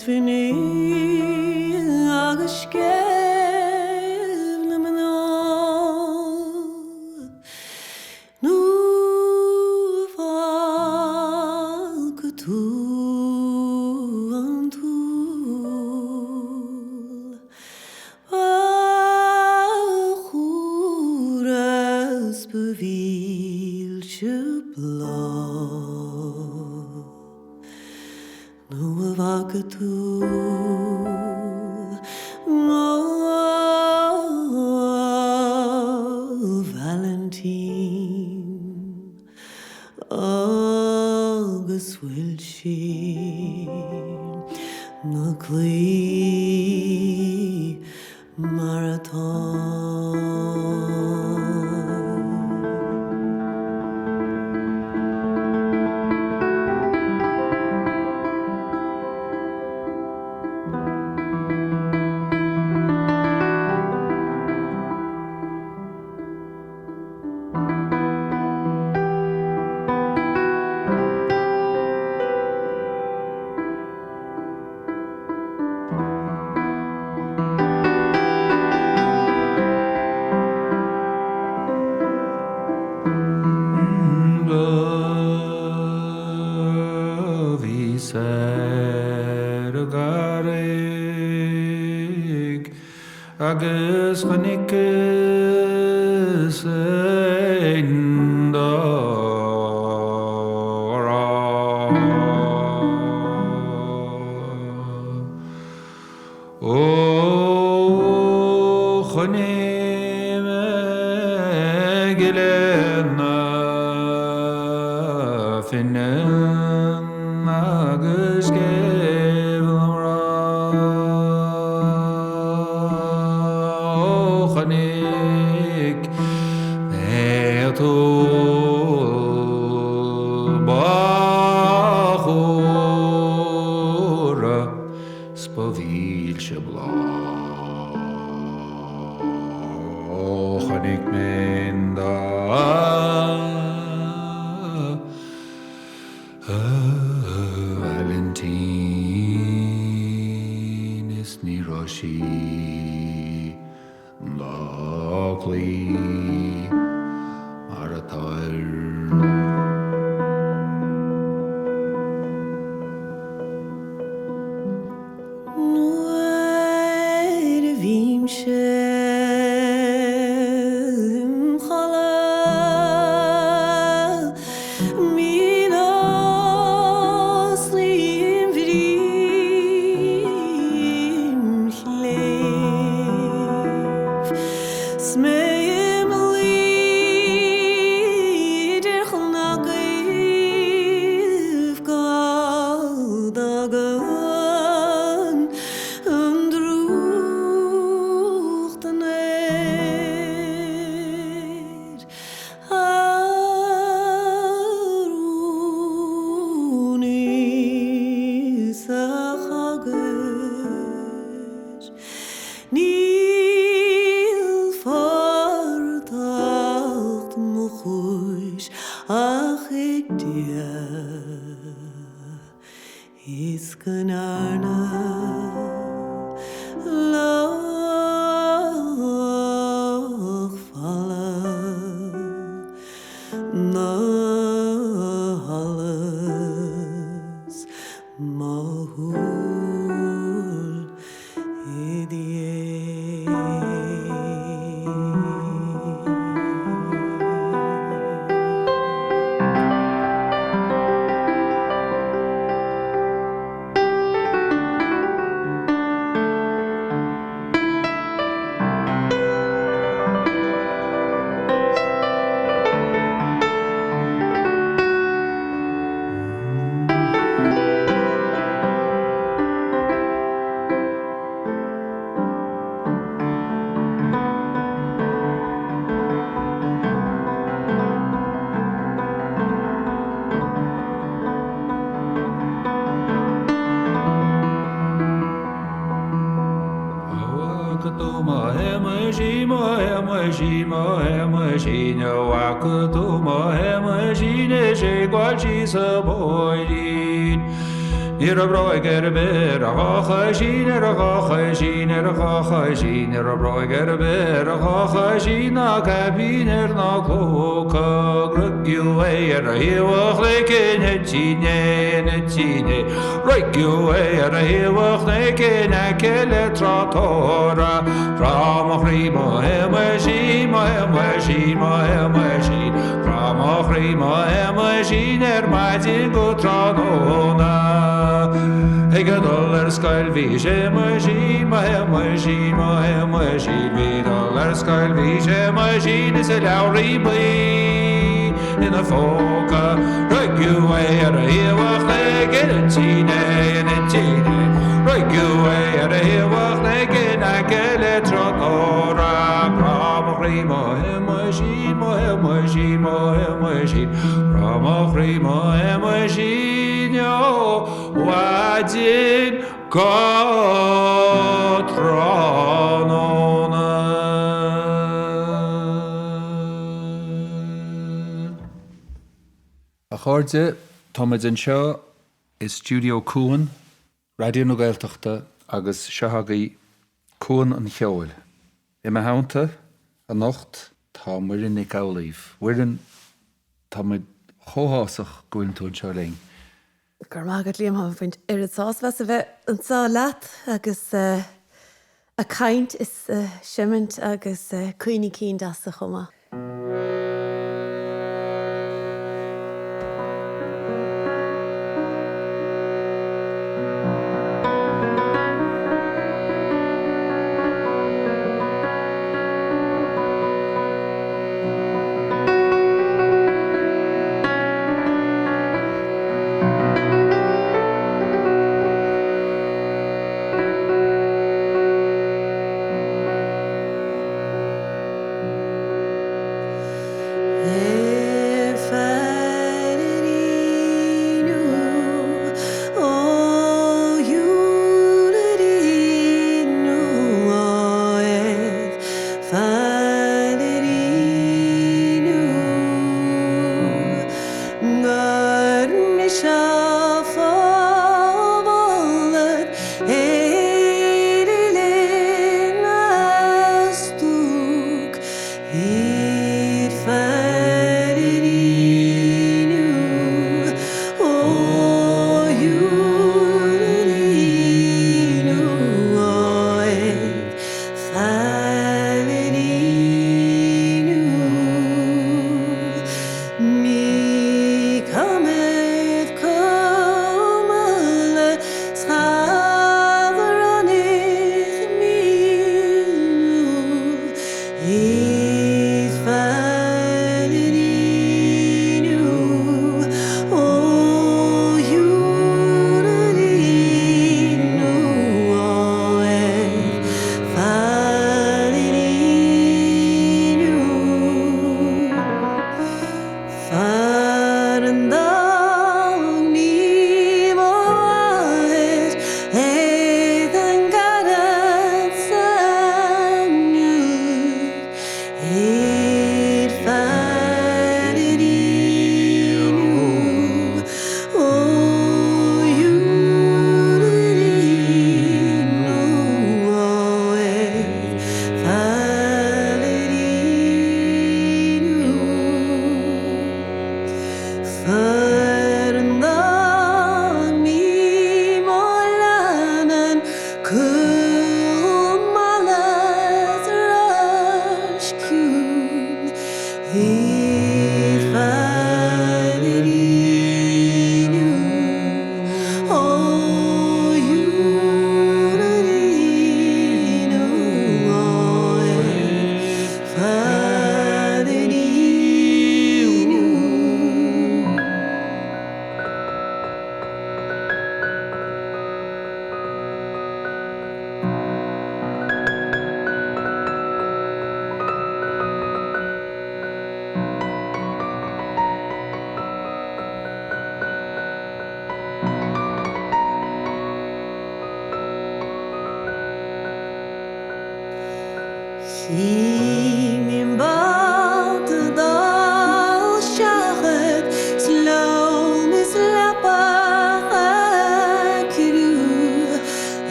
Is finné agus scéimh na mná. Nó an bhfaca tú an t-úll ba chumhra 's ba mhilse bláth? Nó an bhfaca tú mo Vailintín agus bhfuil sí 'na cloí mar atá? Do bhíos ar an gCarraig agus chonaiceas an dá ráth. Ó chonaic mé gile na Finne agus scéimh na mná. Ó chonaic mé an t-úll ba chumhra 's ba mhilse bláth. Ó chonaic mé an dá Vailintín is ní raibh sí 'na cloí mar atá. Nuair a bhímse im chodladh, bíonn osnaí im dhroim chléibh, 's mé im luí idir chnagaibh go dtagann an drúcht anoir. A rúnaí 's a chogair, níl fortacht mo chúis ach ag Dia is go ndearna luch fola na hallas mo shúil i do dhiaidh. Ní raibh bróig ar bith ar a dhá choisín, ar a dhá choisín, ar a dhá choisín, ní raibh bróig ar bith ar a dhá choisín ná caipín air ná clóca. Ruigeadh é ar a thaobh an chnoic in aice in aice, Ruigeadh é ar a thaobh an chnoic in aice le Trá Tóra. Grá mo chroí mo Shéamaisín, mo Shéamaisín, mo Shéamaisín, Grá mo chroí mo Shéamaisín ar maidin go tráthnóna. Ag a dul ar scoil bhí Séamaisín, mo Shéamaisín, mo Shéamaisín, Bhí dul ar scoil bhí Séamaisín is a leabhairín buí ina phóca. Ruigeadh é ar a thaobh an chnoic in aice in aice, Ruigeadh é ar a thaobh an chnoic in aice le Trá Tóra. Grá mo chroí mo Shéamaisín, mo Shéamaisín, mo Shéamaisín, Grá mo chroí mo Shéamaisín ó mhaidin go tráthnóna. A chairde, táimid anseo i Stiúideo Cuan, Raidió na Gaeltachta agus seo agaibh Cuan an Cheoil. I mo theannta anocht tá Muireann Nic Amhlaoibh. Muireann, táimid chomh hásach go bhfuileann tú anseo linn. Go raibh maith agat Liam, táim ag baint oiread sásamh as a bheith anseo leat agus a' caint is a' seimint agus cuimhní cinn deasa chomh maith.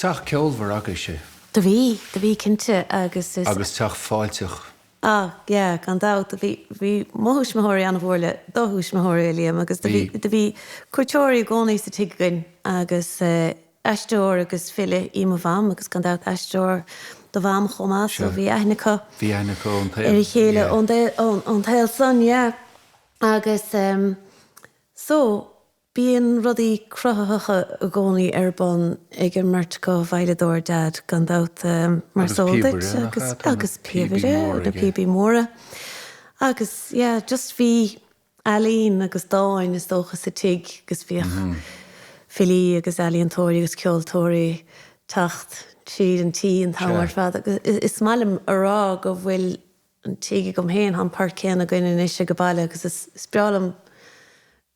Teach ceolmhar agaibhse. Do bhí, do bhí cinnte agus is. Agus teach fáilteach. Ah, yeah, gan dabht. Do bhí, bhí mo thuismitheoirí an-mhór le do thuismitheoirí, a Liam, agus do bhí, do bhí cuairteoirí i gcónaí sa tigh againn agus aisteoir agus file í mo mham agus gan dabht aisteoir do mham chomh maith, so bhí aithne acu. Bhí aithne acu ón tsaol. Ar a chéile ón, ón tsaol san, yeah. Agus so, Bíonn rudaí cruthaitheacha i gcónaí ar bun ag an mbeirt acu, veidhleadóir Deaid gan dabht, mar is eol duit, agus agus píobaire, na píobaí móra. Agus yeah, just bhí ealaín agus dán is dócha sa tigh agus bhíodh filí agus ealaíontóirí agus ceoltóirí ag teacht tríd an tí an t-am ar fad agus is maith liom a rá go bhfuil an tigh agam féin, tá an port céanna againn anois ag baile agus is breá liom,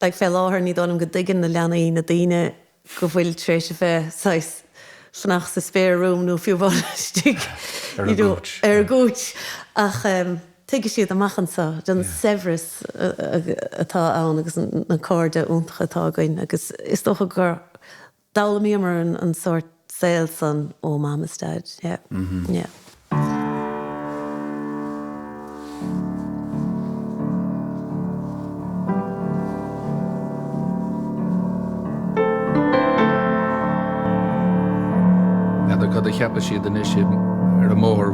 like fé láthair ní dóigh liom go dtuigeann na leanaí, na daoine go bhfuil tar éis a bheith saghas fanacht sa spare room nó fiú amháin istigh Ar an gcúits. ar an gcúits ach tuigfidh siad amach anseo den saibhreas atá ann agus na cairde iontacha atá againn agus is dócha gur D'fhoghlaimíomar an sórt saoil san ó Mam is Daid, yeah, yeah. N'fheadar cad a cheapfas siad anois ar an mbóthar.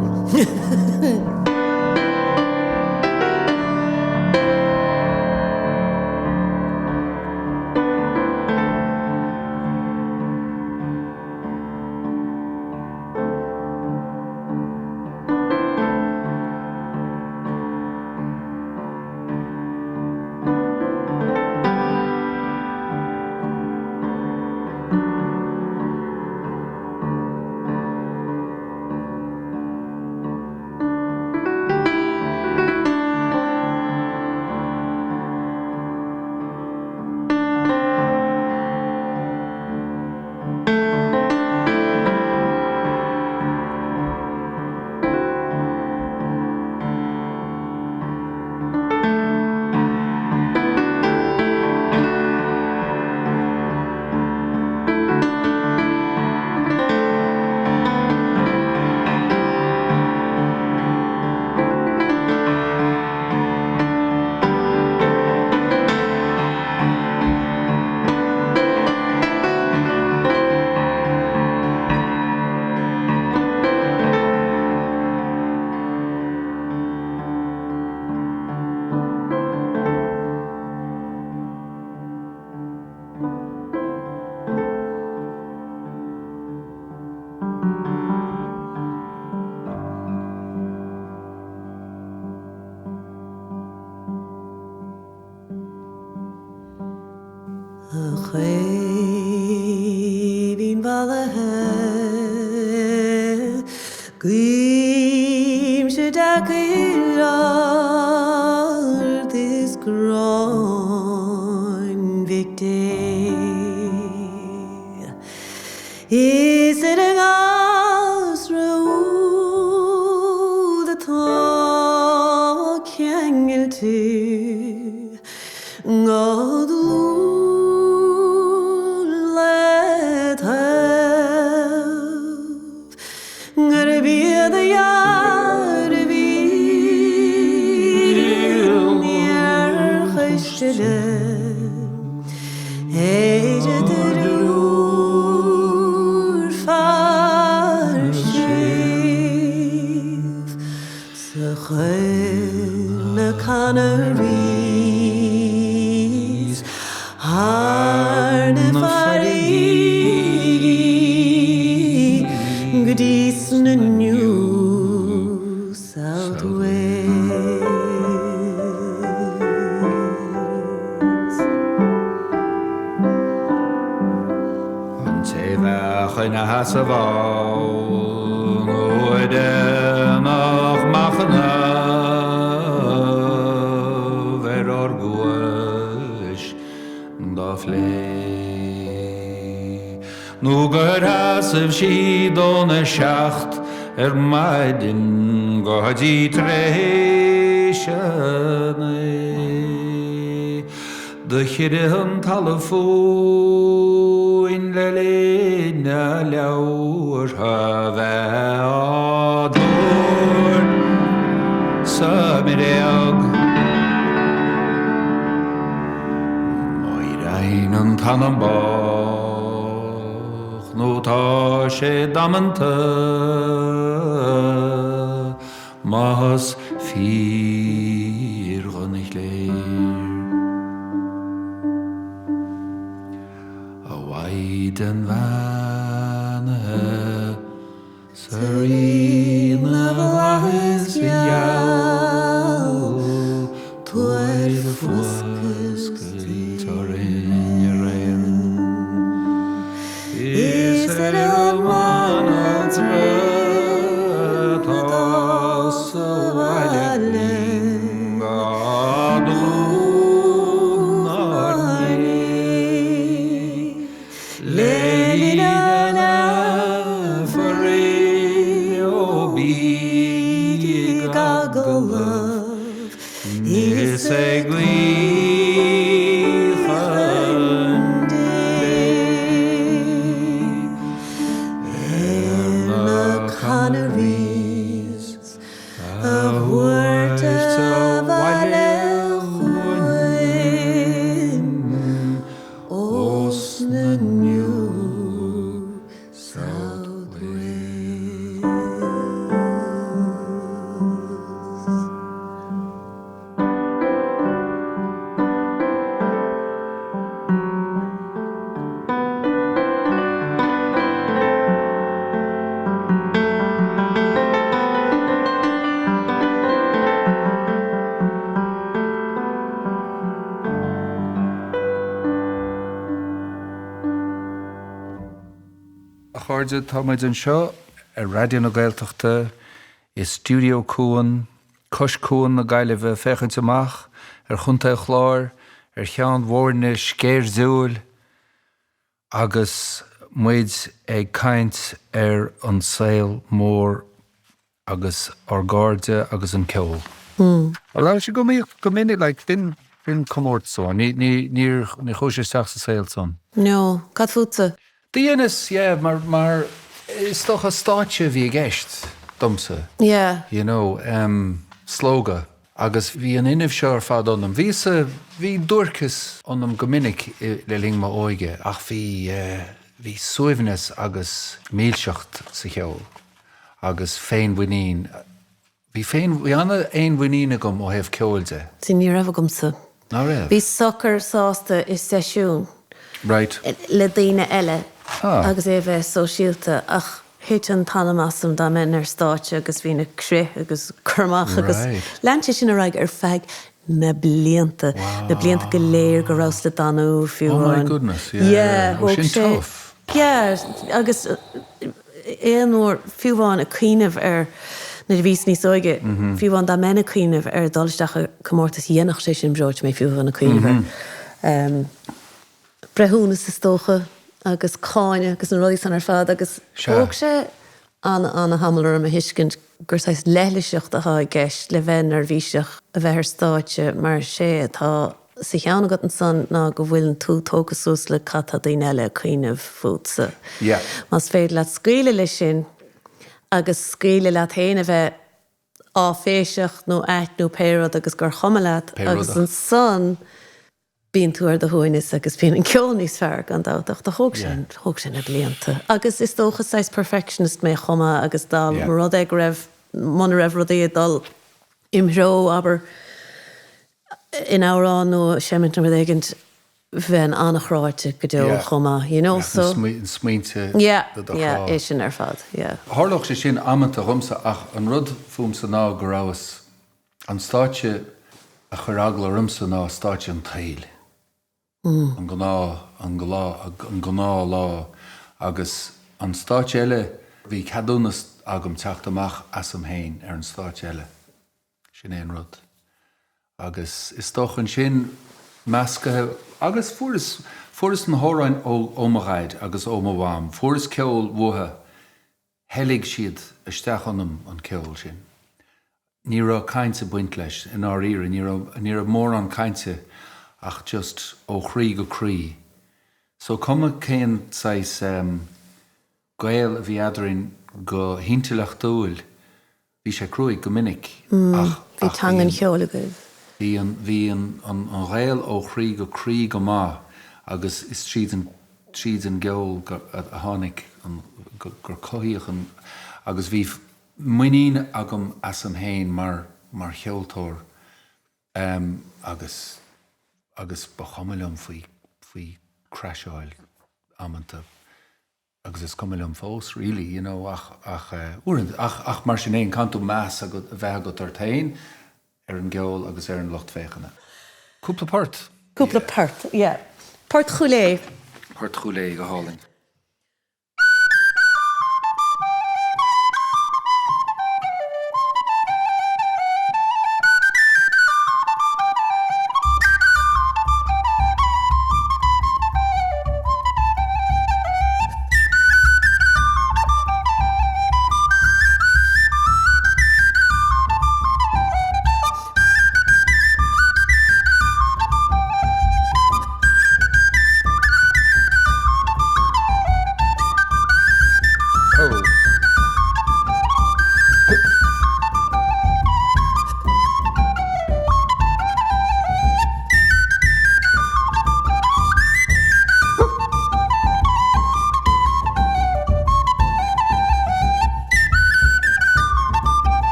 A Chraoibhín mhallaithe, Guímse deacair ard is gráin Mhic Dé. Is ina ngasra úd atá ceangailte go dlúth led thaobh, gurb iad a dhearbhaigh ar choisle. Ar a dtriúr fear séimh sa choill na Canaries thar na farraigí go dtí sna New South Wales. An té bheadh ina sheasamh ann uair déanach machnaimh ar ár gcúis do phlé. Nó gur sheasaimh siad óna 7 ar maidin go dtí tar éis a 9. Do chirigh an talamh fúinn. linn le linn na leabhartha bheith á dtabhairt sa mbréag. Maireann an t-anam bocht nó tá sé damanta. Más fíor dhon chléir. A Mhaighdean bheannaithe 's a Rí na bhFlaitheas gheal, tabhair fuascailt orainn araon. Is ar an mbanaltra atá sa bhaile linn á dún ár ndiaidh le linn an Aifrinn ó bígí ag agallamh Is ag guí chun Dé ar na Connerys a thabhairt abhaile chugainn ós na New South Wales. A chairde, tá muid anseo ar Raidió na Gaeltachta i Stiúideo Cuan, cois Cuan na Gaillimhe, féachaint amach ar Chontae an Chláir, ar Cheann Mhóirne sceirdiúil agus muid ag caint ar an saol mór agus ár gcairde agus an ceol. Bhuel, sé go mbíodh go minic, like, b'in, b'in comórtas amháin. Ní, ní, níor, ní chuaigh sé isteach sa saol san. No. Cad fútsa? Do dheineas, yeah, mar, mar is dócha stáitse a bhí i gceist domsa. Yeah. You know, em, slógadh. Agus bhí an fhuinneamh seo ar fad ionam. Bhíos, bhí duairceas ionam go minic i, le linn m'óige ach bhí, eh, bhí suaimhneas agus milseacht sa cheol. agus féinmhuinín. Bhí féin, bhí an-fhéinmhuinín agam ó thaobh ceoil de. See, ní raibh agamsa. Ná raibh? Bhíos socair sásta i seisiún. Right. Le daoine eile agus é a bheith sóisialta ach thit an t-anam asam dá mbeinn ar stáitse agus bhínn ag crith agus cur amach agus lean sé sin ar aghaidh ar feadh na blianta, na blianta go léir go rabhas le Danú fiú Oh my goodness, yeah. Yeah, Oh, sin tough. Yeah, agus aon uair, fiú amháin ag cuimhneamh ar, nuair a bhíos níos óige, fiú amháin dá mbeinn ag cuimhneamh ar dul isteach i comórtas, dhéanfadh sé sin breoite mé fiú amháin ag cuimhneamh air. Breithiúnas is dócha agus cáineadh agus na rudaí san ar fad agus thóg sé an-an-tamall orm a thuiscint gur saghas leithliseacht atá i gceist le bheith neirbhíseach, a bheith ar stáitse mar sé atá sa cheann agat ansan ná go bhfuileann tú tógtha suas le cad tá daoine eile ag cuimhneamh fútsa. Más féidir leat scaoileadh leis sin agus scaoileadh leat féin a bheith áiféiseach nó ait nó pé rud agus gur chuma leat agus ansan bíonn tú ar do shuaimhneas agus bíonn an ceol níos fearr gan dabht ach do thóg sé, thóg sé na blianta. Agus is dócha saghas perfectionist mé chomh maith agus dá mba rud é go raibh, muna raibh rudaí ag dul im threo, abair, in amhrán nó i seimint nó rud éigint, bheinn an-chráite go deo chomh maith, you know, so. Na smaointe do do chrá. Yeah, yeah, é sin ar fad, yeah. Tharlódh sé sin amanta dhomsa ach an rud fúmsa ná go rabhas An stáitse a chuir eagla ormsa ná stáitse an tsaoil. An gnáth, an gnáth, an gnáthlá. Agus an stáitse eile, bhí ceadúnas agam teacht amach asam féin ar an stáitse eile. Sin é an rud. Agus is dócha ansin, meascaithe, agus fuaireas, fuaireas na hamhráin ó, ó mo dhaid agus ó mo mham, fuaireas ceol uathu, Theilg siad isteach ionam an ceol sin. Ní raibh caint ag baint leis, i ndáiríre, ní raibh, ní raibh mórán cainte ach just ó chroí go croí. So cuma cén saghas gaol a bhí eadrainn go hintleachtúil, bhí sé cruaidh go minic ach Bhí teanga an cheoil agaibh. Bhí an, bhí an, an gaol ó chroí go croí go maith agus is tríd an, tríd an gceol go, a tháinig an, gur cothaíodh an, agus bhí muinín agam asam féin mar, mar cheoltóir agus, agus ba chuma liom faoi, faoi crasháil amanta. agus is cuma liom fós really, you know, ach, ach eh, uaireanta, ach, ach mar sin fhéin, caithfidh tú meas agat, a bheith agat ort fhéin, ar an gceol agus ar an lucht féachana. Cúpla port! Cúpla port, yeah. Port Chúil Aodha. Port Chúil Aodha, go hálainn.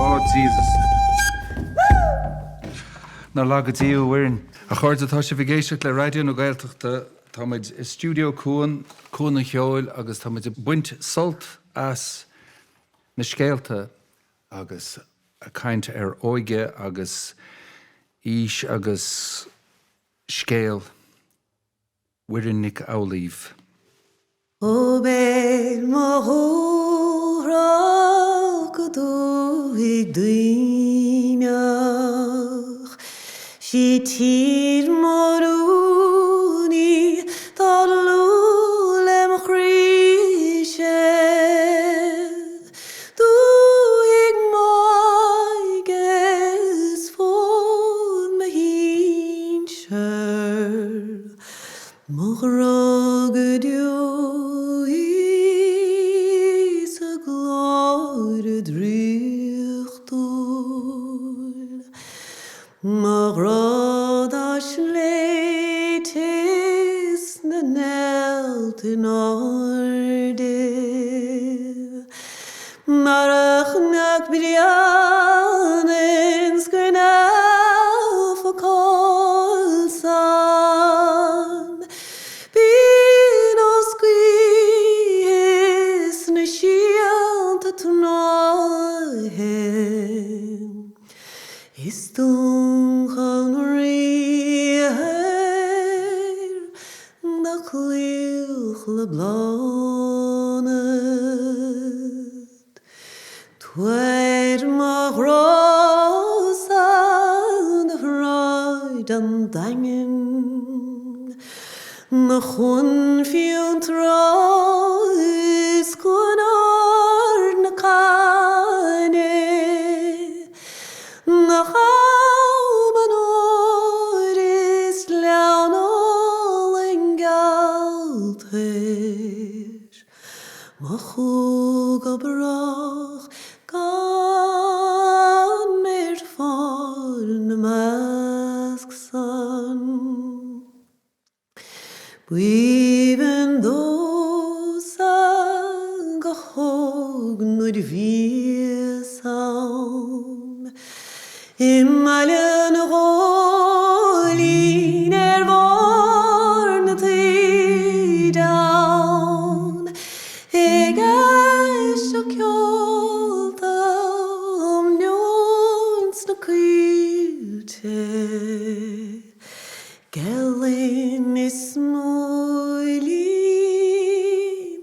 Oh Jesus. Nár laga Dia thú, a Mhuireann. A chairde, tá sibh ag éisteacht le Raidió na Gaeltachta. Tá muid i stiúideo Cuan, Cuan an Cheoil, agus tá muid ag baint sult as na scéalta agus ag caint ar óige agus aois agus scéal Mhuireann Nic Amhlaoibh. Ó b'é mo dhúthracht go dúthaigh Duibhneach 'Sí tír mo rún í dá dlúth lem chroí-se. Dúthaigh m'óige is fód mo shínsear, Mo ghrá go deo í. Mo ghrá dá sléibhte is na néalta in airde, Mar a chnoc Bréanainn 's gur neamhfhocal san. Bíonn os gaoithe is na síolta tnáithe. Is Dún Chaoin thoir do chlaochlú le Bláthnaid. Tabhair mo ghrá-sa do shráid an Daingin, Do Chuan Fionntrá is Cuan Ard na Caithne. Do Chabhán Óir is Gleann álainn geal thoir, Mo chú go brách gan mé ar fáil 'na measc san. B'aoibhinn domhsa go hóg nuair bhíos ann I mBaile an Ghóilín ar bharr na taoide ann Ag éisteacht ceolta um neoin sna coillte. Gael-Linn is Móilín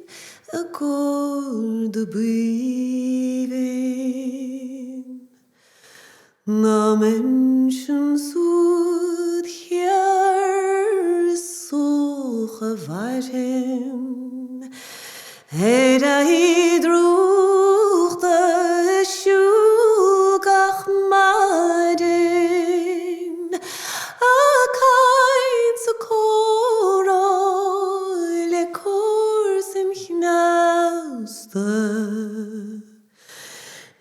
a gcóir do b'aoibhinn Dá mbeinnse ansúd thiar is dócha mhairfinn Ar aghaidh drúchta ag siúl gach maidin, Ag caint 's ag comhrá le comharsain chneasta,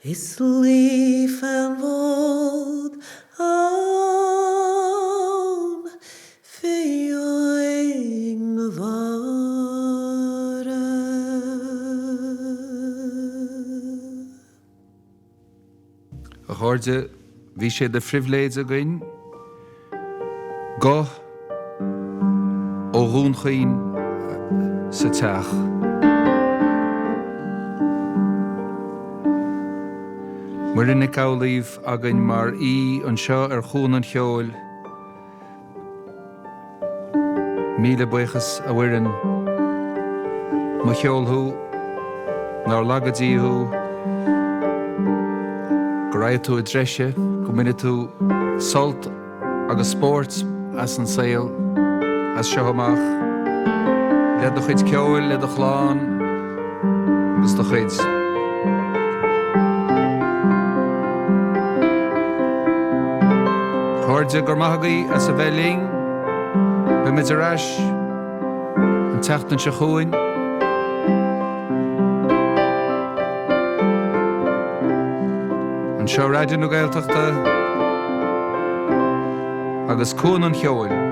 Is luí fén bhfód ann Fé dheoidh na mhara. A chairde, bhí sé de phribhléid againn guth ó Dhún Chaoin sa teach. Muireann Nic Amhlaoibh againn mar aoi anseo ar Chuan an Cheoil. Míle buíochas, a Mhuireann. Mo cheol thú. Nár laga Dia thú. Go raghadh tú i dtreise, go mbaine tú sult agus spóirt as an saol as seo amach, le do chuid ceoil, le do chlann agus do chuid. A chairde, go raibh maith agaibh as a bheith linn. Beimid ar ais an tseachtain seo chugainn. Anseo Raidió na Gaeltachta agus Cuan an Cheoil.